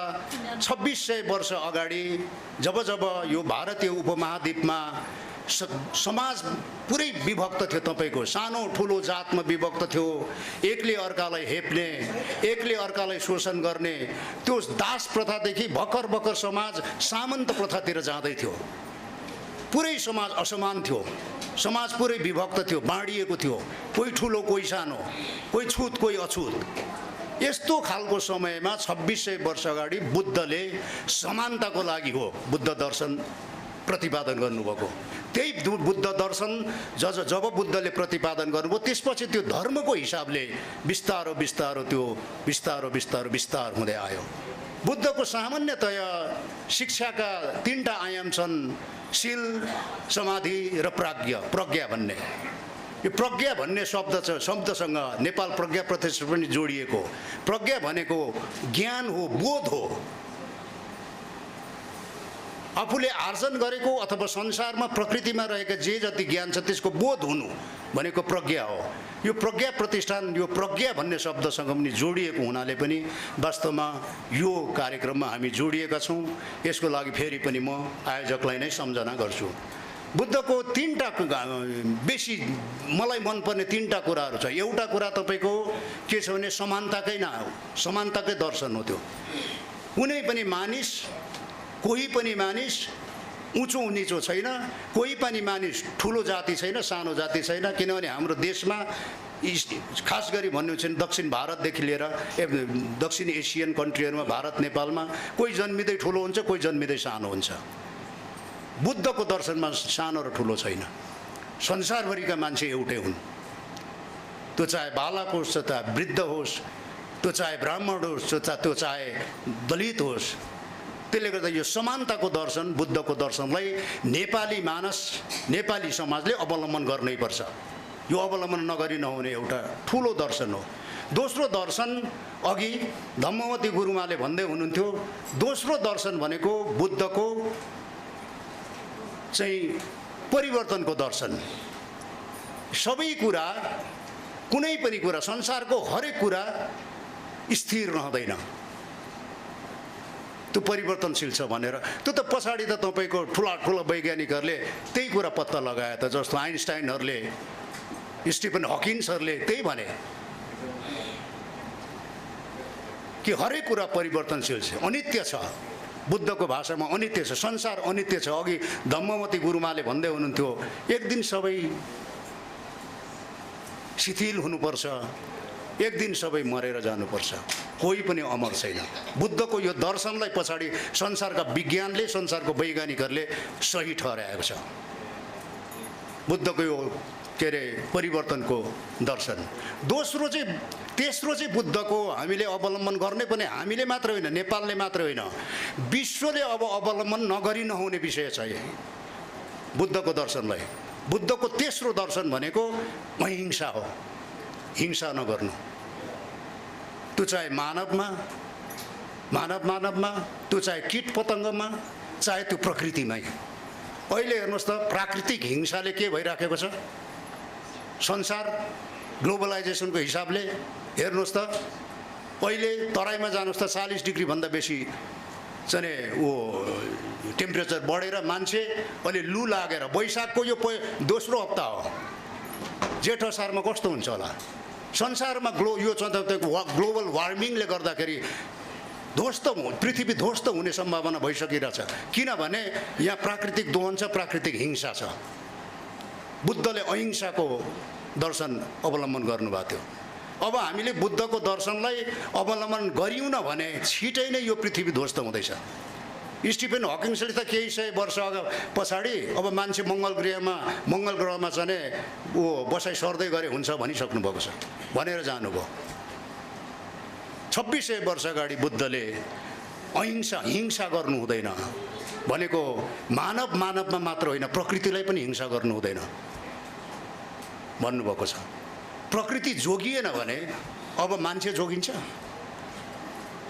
2600 वर्ष अगाडि जब यो भारतीय उपमहाद्वीपमा समाज पुरै विभक्त थियो, तपाईँको सानो ठुलो जातमा विभक्त थियो, एकले अर्कालाई हेप्ने, एकले अर्कालाई शोषण गर्ने, त्यो दास प्रथादेखि भर्खर समाज सामन्त प्रथातिर जाँदै थियो। पुरै समाज असमान थियो, समाज पुरै विभक्त थियो, बाँडिएको थियो, कोही ठुलो कोही सानो, कोही छुत कोही अछुत। यस्तो खालको समयमा 2600 वर्ष अगाडि बुद्धले समानताको लागि हो बुद्ध दर्शन प्रतिपादन गर्नुभएको। त्यही बुद्ध दर्शन जब बुद्धले प्रतिपादन गर्नुभयो त्यसपछि त्यो धर्मको हिसाबले बिस्तारो हुँदै आयो। बुद्धको सामान्यतया शिक्षाका 3टा आयाम छन्, शील, समाधि र प्रज्ञा भन्ने। यो प्रज्ञा भन्ने शब्दसँग नेपाल प्रज्ञा प्रतिष्ठान पनि जोडिएको। प्रज्ञा भनेको ज्ञान हो, बोध हो, आफूले आर्जन गरेको अथवा संसारमा प्रकृतिमा रहेका जे जति ज्ञान छ त्यसको बोध हुनु भनेको प्रज्ञा हो। यो प्रज्ञा प्रतिष्ठान यो प्रज्ञा भन्ने शब्दसँग पनि जोडिएको हुनाले पनि वास्तवमा यो कार्यक्रममा हामी जोडिएका छौँ। यसको लागि फेरि पनि म आयोजकलाई नै सम्झना गर्छु। बुद्धको 3टा बेसी मलाई मनपर्ने 3टा कुराहरू छ। एउटा कुरा तपाईँको के छ भने समानताकै दर्शन हो। त्यो कुनै पनि मानिस, कोही पनि मानिस उँचो निचो छैन, कोही पनि मानिस ठुलो जाति छैन, सानो जाति छैन। किनभने हाम्रो देशमा खास गरी भन्नु छ दक्षिण भारतदेखि लिएर दक्षिण एसियन कन्ट्रीहरूमा, भारत नेपालमा कोही जन्मिँदै ठुलो हुन्छ, कोही जन्मिँदै सानो हुन्छ। बुद्धको दर्शनमा सानो र ठुलो छैन, संसारभरिका मान्छे एउटै हुन्। त्यो चाहे बालक होस्, चाहे वृद्ध होस्, त्यो चाहे ब्राह्मण होस्, त्यो चाहे दलित होस्। त्यसले गर्दा यो समानताको दर्शन, बुद्धको दर्शनलाई नेपाली समाजले अवलम्बन गर्नैपर्छ। यो अवलम्बन नगरी नहुने एउटा ठुलो दर्शन हो। दोस्रो दर्शन अघि धम्मवती गुरुमाले भन्दै हुनुहुन्थ्यो, दोस्रो दर्शन भनेको बुद्धको चाहिँ परिवर्तनको दर्शन। सबै कुरा कुनै पनि कुरा संसारको हरेक कुरा स्थिर रहँदैन, त्यो परिवर्तनशील छ भनेर। त्यो त पछाडि त तपाईँको ठुला वैज्ञानिकहरूले त्यही कुरा पत्ता लगाए त, जस्तो आइन्स्टाइनहरूले, स्टिफन हकिन्सहरूले त्यही भने कि हरेक कुरा परिवर्तनशील छ, अनित्य छ। बुद्धको भाषामा अनित्य छ, संसार अनित्य छ। अघि धम्मवती गुरुमाले भन्दै हुनुहुन्थ्यो एक दिन सबै शिथिल हुनुपर्छ, एक दिन सबै मरेर जानुपर्छ, कोही पनि अमर छैन। बुद्धको यो दर्शनलाई पछाडि संसारका विज्ञानले, संसारको वैज्ञानिकहरूले सही ठहराएको छ। बुद्धको यो के अरे परिवर्तनको दर्शन। तेस्रो चाहिँ बुद्धको हामीले अवलम्बन गर्ने पनि हामीले मात्र होइन, नेपालले मात्र होइन, विश्वले अब अवलम्बन नगरी नहुने विषय छ बुद्धको दर्शनलाई। बुद्धको तेस्रो दर्शन भनेको अहिंसा हो, हिंसा नगर्नु। त्यो चाहे मानवमा, त्यो चाहे कीट पतङ्गमा, चाहे त्यो प्रकृतिमै। अहिले हेर्नुहोस् त प्राकृतिक हिंसाले के भइराखेको छ संसार ग्लोबलाइजेसनको हिसाबले। हेर्नुहोस् त अहिले तराईमा जानुहोस् त 40 डिग्री भन्दा बेसी चाहिँ टेम्परेचर बढेर मान्छे अहिले लु लागेर, वैशाखको यो दोस्रो हप्ता हो, जेठ असारमा कस्तो हुन्छ होला संसारमा। यो ग्लोबल वार्मिङले गर्दाखेरि पृथ्वी ध्वस्त हुने सम्भावना भइसकिरहेछ, किनभने यहाँ प्राकृतिक दोहन छ, प्राकृतिक हिंसा छ। बुद्धले अहिंसाको दर्शन अवलम्बन गर्नुभएको थियो। अब हामीले बुद्धको दर्शनलाई अवलम्बन गरियौँ न भने छिटै नै यो पृथ्वी ध्वस्त हुँदैछ। स्टिफन हकिन्सले त केही सय वर्ष पछाडि अब मान्छे मङ्गल ग्रहमा चाहिँ बसाइ सर्दै गरे हुन्छ भनिसक्नु भएको छ, भनेर जानुभयो। 2600 वर्ष अगाडि बुद्धले हिंसा गर्नु हुँदैन भनेको, मानवमा मात्र होइन प्रकृतिलाई पनि हिंसा गर्नु हुँदैन भन्नुभएको छ। प्रकृति जोगिएन भने अब मान्छे जोगिन्छ।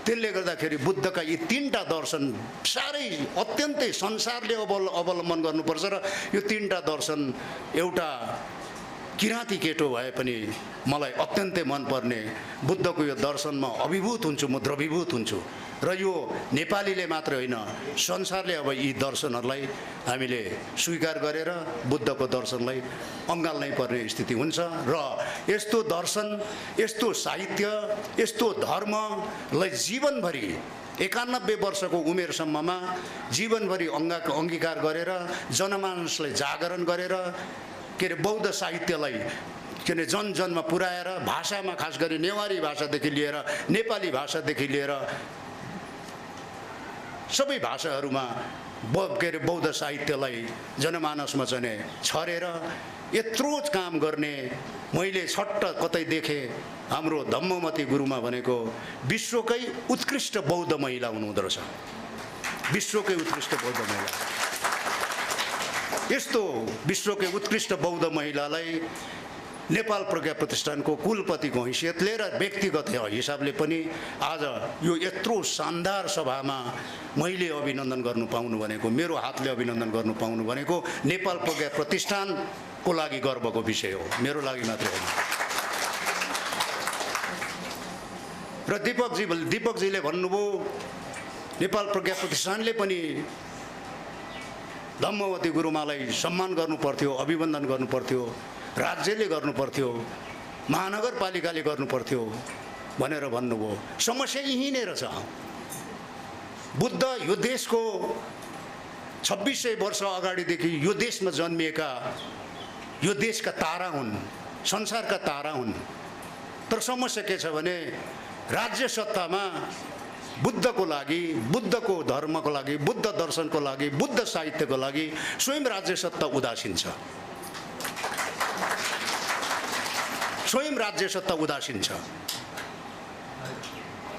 त्यसले गर्दाखेरि बुद्धका यी 3टा दर्शन साह्रै अत्यन्तै संसारले अवलम्बन गर्नुपर्छ। र यो 3टा दर्शन एउटा किराँती केटो भए पनि मलाई अत्यन्तै मनपर्ने, बुद्धको यो दर्शनमा अभिभूत हुन्छु, म द्रवीभूत हुन्छु। र यो नेपालीले मात्र होइन, संसारले अब यी दर्शनहरूलाई हामीले स्वीकार गरेर बुद्धको दर्शनलाई अँगाल्नै पर्ने स्थिति हुन्छ। र यस्तो दर्शन, यस्तो साहित्य, यस्तो धर्मलाई जीवनभरि 91 वर्षको उमेरसम्ममा जीवनभरि अङ्गीकार गरेर जनमानसलाई जागरण गरेर के अरे बौद्ध साहित्यलाई के अरे जनजनमा पुर्याएर, भाषामा खास गरी नेवारी भाषादेखि लिएर नेपाली भाषादेखि लिएर सबै भाषाहरूमा के अरे बौद्ध साहित्यलाई जनमानसमा चाहिँ छरेर यत्रो काम गर्ने मैले छट्ट कतै देखेँ। हाम्रो धम्मवती गुरुमा भनेको विश्वकै उत्कृष्ट बौद्ध महिला हुनुहुँदो रहेछ, विश्वकै उत्कृष्ट बौद्ध महिला। यस्तो विश्वकै उत्कृष्ट बौद्ध महिलालाई नेपाल प्रज्ञा प्रतिष्ठानको कुलपतिको हैसियतले र व्यक्तिगत हिसाबले पनि आज यो यत्रो शानदार सभामा मैले अभिनन्दन गर्नु पाउनु भनेको, मेरो हातले अभिनन्दन गर्नु पाउनु भनेको नेपाल प्रज्ञा प्रतिष्ठानको लागि गर्वको विषय हो, मेरो लागि मात्रै होइन। र दीपकजीले भन्नुभयो नेपाल प्रज्ञा प्रतिष्ठानले पनि धम्मवती गुरुमालाई सम्मान गर्नु पर्थ्यो, अभिनन्दन गर्नु पर्थ्यो, राज्यले गर्नु पर्थ्यो, महानगरपालिकाले गर्नु पर्थ्यो भनेर भन्नुभयो। समस्या यही नै रहेछ। बुद्ध यो देशको 2600 वर्ष अगाडिदेखि यो देशमा जन्मिएका, यो देशका तारा हुन्, संसारका तारा हुन्। तर समस्या के छ भने राज्य सत्तामा बुद्धको लागि, बुद्धको धर्मको लागि, बुद्ध दर्शनको लागि, बुद्ध साहित्यको लागि स्वयं राज्य सत्ता उदासीन छ। स्वयं राज्य सत्ता उदासीन छ।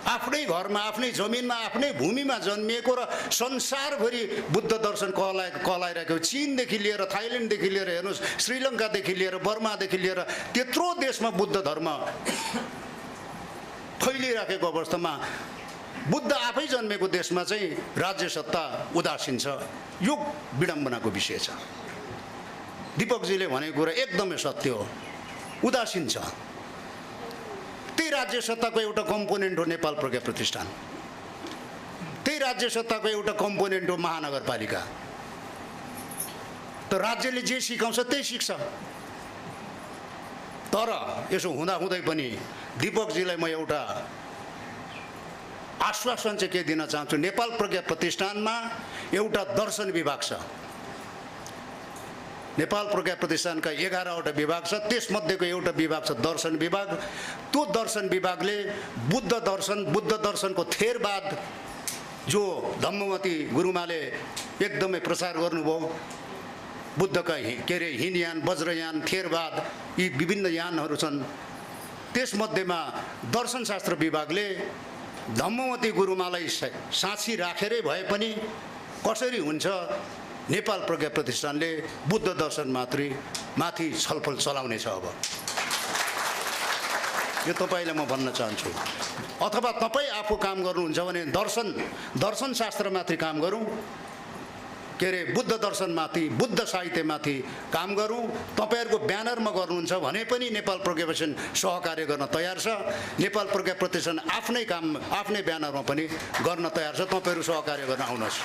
आफ्नै घरमा, आफ्नै जमिनमा, आफ्नै भूमिमा जन्मिएको र संसारभरि बुद्ध दर्शन कहलाइरहेको, चीनदेखि लिएर थाइल्यान्डदेखि लिएर हेर्नुहोस्, श्रीलङ्कादेखि लिएर बर्मादेखि लिएर त्यत्रो देशमा बुद्ध धर्म फैलिराखेको अवस्थामा बुद्ध आफै जन्मेको देशमा चाहिँ राज्य सत्ता उदासीन छ। यो विडम्बनाको विषय छ। दीपकजीले भनेको कुरा एकदमै सत्य हो, उदासीन छ। त्यही राज्य सत्ताको एउटा कम्पोनेन्ट हो नेपाल प्रज्ञा प्रतिष्ठान, त्यही राज्य सत्ताको एउटा कम्पोनेन्ट हो महानगरपालिका। त राज्यले जे सिकाउँछ त्यही सिक्छ। तर यसो हुँदाहुँदै पनि दीपकजीलाई म एउटा आश्वासन चाहिँ के दिन चाहन्छु, नेपाल प्रज्ञा प्रतिष्ठानमा एउटा दर्शन विभाग छ। नेपाल प्रज्ञा प्रतिष्ठानका 11वटा विभाग छ, त्यसमध्येको एउटा विभाग छ दर्शन विभाग। त्यो दर्शन विभागले बुद्ध दर्शनको थेरवाद जो धम्मवती गुरुमाले एकदमै प्रचार गर्नुभयो, बुद्धका के अरे हिनयान, वज्रयान, थेरवाद, यी विभिन्न यानहरू छन्। त्यसमध्येमा दर्शनशास्त्र विभागले धम्मवती गुरुमालाई साक्षी राखेरै भए पनि कसरी हुन्छ नेपाल प्रज्ञा प्रतिष्ठानले बुद्ध दर्शन माथि छलफल चलाउनेछ। अब यो तपाईँलाई म भन्न चाहन्छु, अथवा तपाईँ आफू काम गर्नुहुन्छ भने दर्शनशास्त्रमाथि काम गरौँ, के अरे बुद्ध दर्शनमाथि, बुद्ध साहित्यमाथि काम गरौँ। तपाईँहरूको ब्यानरमा गर्नुहुन्छ भने पनि नेपाल प्रज्ञा प्रतिष्ठान सहकार्य गर्न तयार छ। नेपाल प्रज्ञा प्रतिष्ठान आफ्नै ब्यानरमा पनि गर्न तयार छ। तपाईँहरू सहकार्य गर्न आउनुहोस्।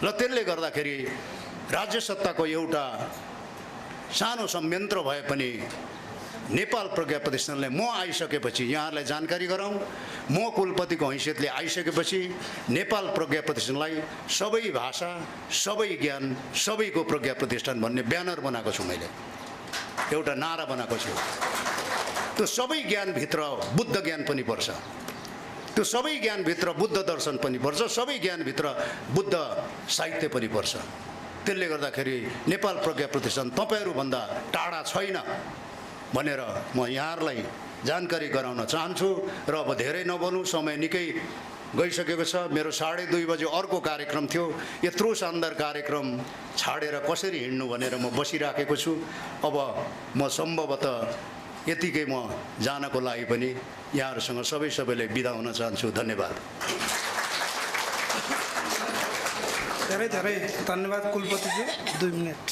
र त्यसले गर्दाखेरि राज्य सत्ताको एउटा सानो संयन्त्र भए पनि नेपाल प्रज्ञा प्रतिष्ठानलाई म आइसकेपछि, यहाँहरूलाई जानकारी गराउँ, म कुलपतिको हैसियतले आइसकेपछि नेपाल प्रज्ञा प्रतिष्ठानलाई सबै भाषा, सबै ज्ञान, सबैको प्रज्ञा प्रतिष्ठान भन्ने ब्यानर बनाएको छु मैले, एउटा नारा बनाएको छु। त्यो सबै ज्ञानभित्र बुद्ध ज्ञान पनि पर्छ, त्यो सबै ज्ञानभित्र बुद्ध दर्शन पनि पर्छ, सबै ज्ञानभित्र बुद्ध साहित्य पनि पर्छ। त्यसले गर्दाखेरि नेपाल प्रज्ञा प्रतिष्ठान तपाईँहरूभन्दा टाढा छैन भनेर म यहाँहरूलाई जानकारी गराउन चाहन्छु। र अब धेरै नबोलौँ, समय निकै गइसकेको छ। मेरो 2:30 बजे अर्को कार्यक्रम थियो। यत्रो शानदार कार्यक्रम छाडेर कसरी हिँड्नु भनेर म बसिराखेको छु। अब म सम्भवतः यतिकै म जानको लागि पनि यहाँहरूसँग सबैले बिदा हुन चाहन्छु। धन्यवाद। धेरै धेरै धन्यवाद कुलपतिजी। 2 मिनट।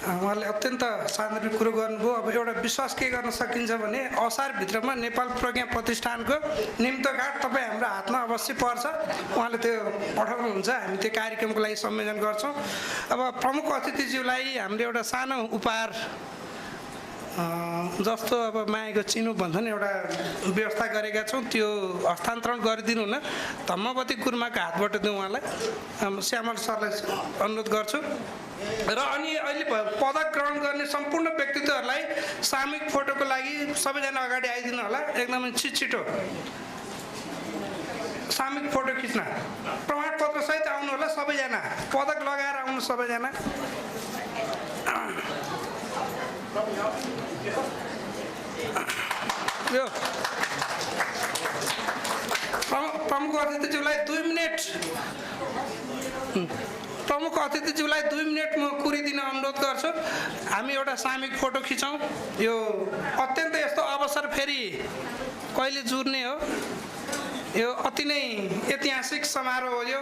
उहाँले अत्यन्त सान्दर्भिक कुरो गर्नुभयो। अब एउटा विश्वास के गर्न सकिन्छ भने असारभित्रमा नेपाल प्रज्ञा प्रतिष्ठानको निम्तो कार्ड तपाईँ हाम्रो हातमा अवश्य पर्छ। उहाँले त्यो पठाउनुहुन्छ, हामी त्यो कार्यक्रमको लागि संयोजन गर्छौँ। अब प्रमुख अतिथिज्यूलाई हामीले एउटा सानो उपहार जस्तो अब मायाको चिनो भन्छ नि, एउटा व्यवस्था गरेका छौँ, त्यो हस्तान्तरण गरिदिनु न। धम्मवती गुरुमाको हातबाट दिउँ उहाँलाई। श्यामल सरलाई अनुरोध गर्छु। र अनि अहिले पदक ग्रहण गर्ने सम्पूर्ण व्यक्तित्वहरूलाई सामूहिक फोटोको लागि सबैजना अगाडि आइदिनु होला। एकदमै छिटो सामूहिक फोटो खिच्न प्रमाणपत्र सहित आउनु होला सबैजना। पदक लगाएर आउनु सबैजना। यो प्रमुख अतिथिज्यूलाई 2 मिनट म कुरिदिन अनुरोध गर्छु। हामी एउटा सामूहिक फोटो खिचौँ। यो अत्यन्त यस्तो अवसर फेरि कहिले जुर्ने हो। यो अति नै ऐतिहासिक समारोह हो। यो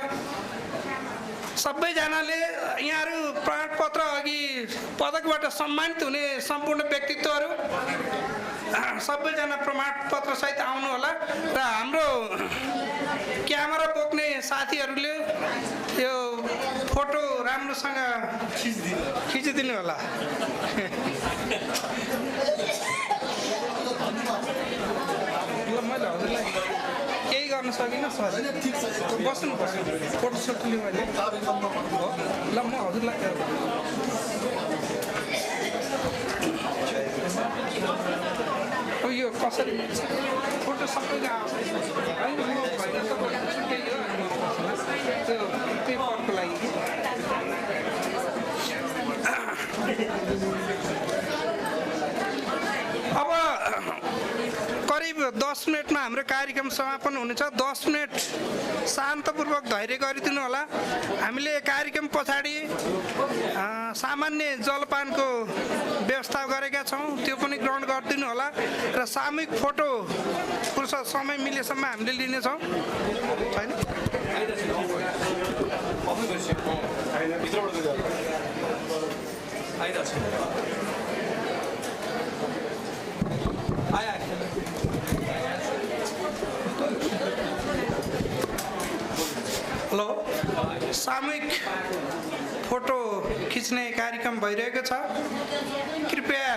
सबैजनाले यहाँहरू प्रमाणपत्र अघि पदकबाट सम्मानित हुने सम्पूर्ण व्यक्तित्वहरू सबैजना प्रमाणपत्र सहित आउनु होला। र हाम्रो क्यामेरा बोक्ने साथीहरूले यो फोटो राम्रोसँग खिचिदिनु होला। ल मैले हजुरलाई केही गर्न सकिनँ सर। बस्नु फोटो सोटो लिउँ अहिले। ल म हजुरलाई यो कसरी फोटो सबैले त्यो पेपरको लागि अब करिब 10 मिनटमा हाम्रो कार्यक्रम समापन हुनेछ। 10 मिनट शान्तपूर्वक धैर्य गरिदिनु होला। हामीले कार्यक्रम पछाडि सामान्य जलपानको व्यवस्था गरेका छौँ, त्यो पनि ग्रहण गरिदिनु होला। र सामूहिक फोटो फुर्सद समय मिलेसम्म हामीले लिनेछौँ। छैन हेलो, सामूहिक फोटो खिच्ने कार्यक्रम भइरहेको छ। कृपया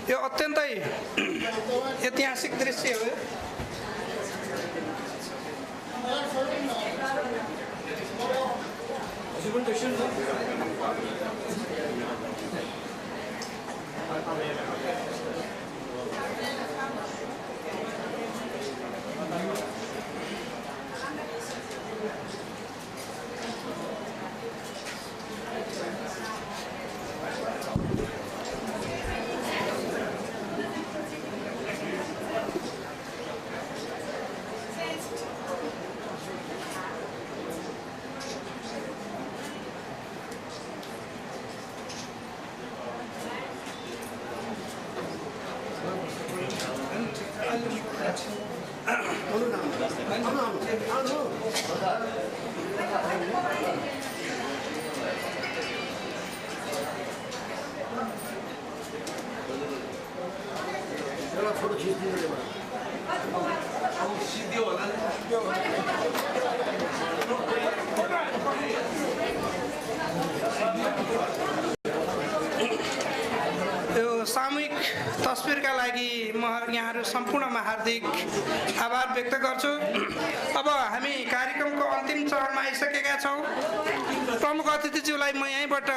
यो अत्यन्तै ऐतिहासिक दृश्य हो। यो सामूहिक तस्बिरका लागि म यहाँहरू सम्पूर्णमा हार्दिक आभार व्यक्त गर्छु। अब हामी कार्यक्रमको अन्तिम चरणमा आइसकेका छौँ। प्रमुख अतिथिज्यूलाई म यहीँबाट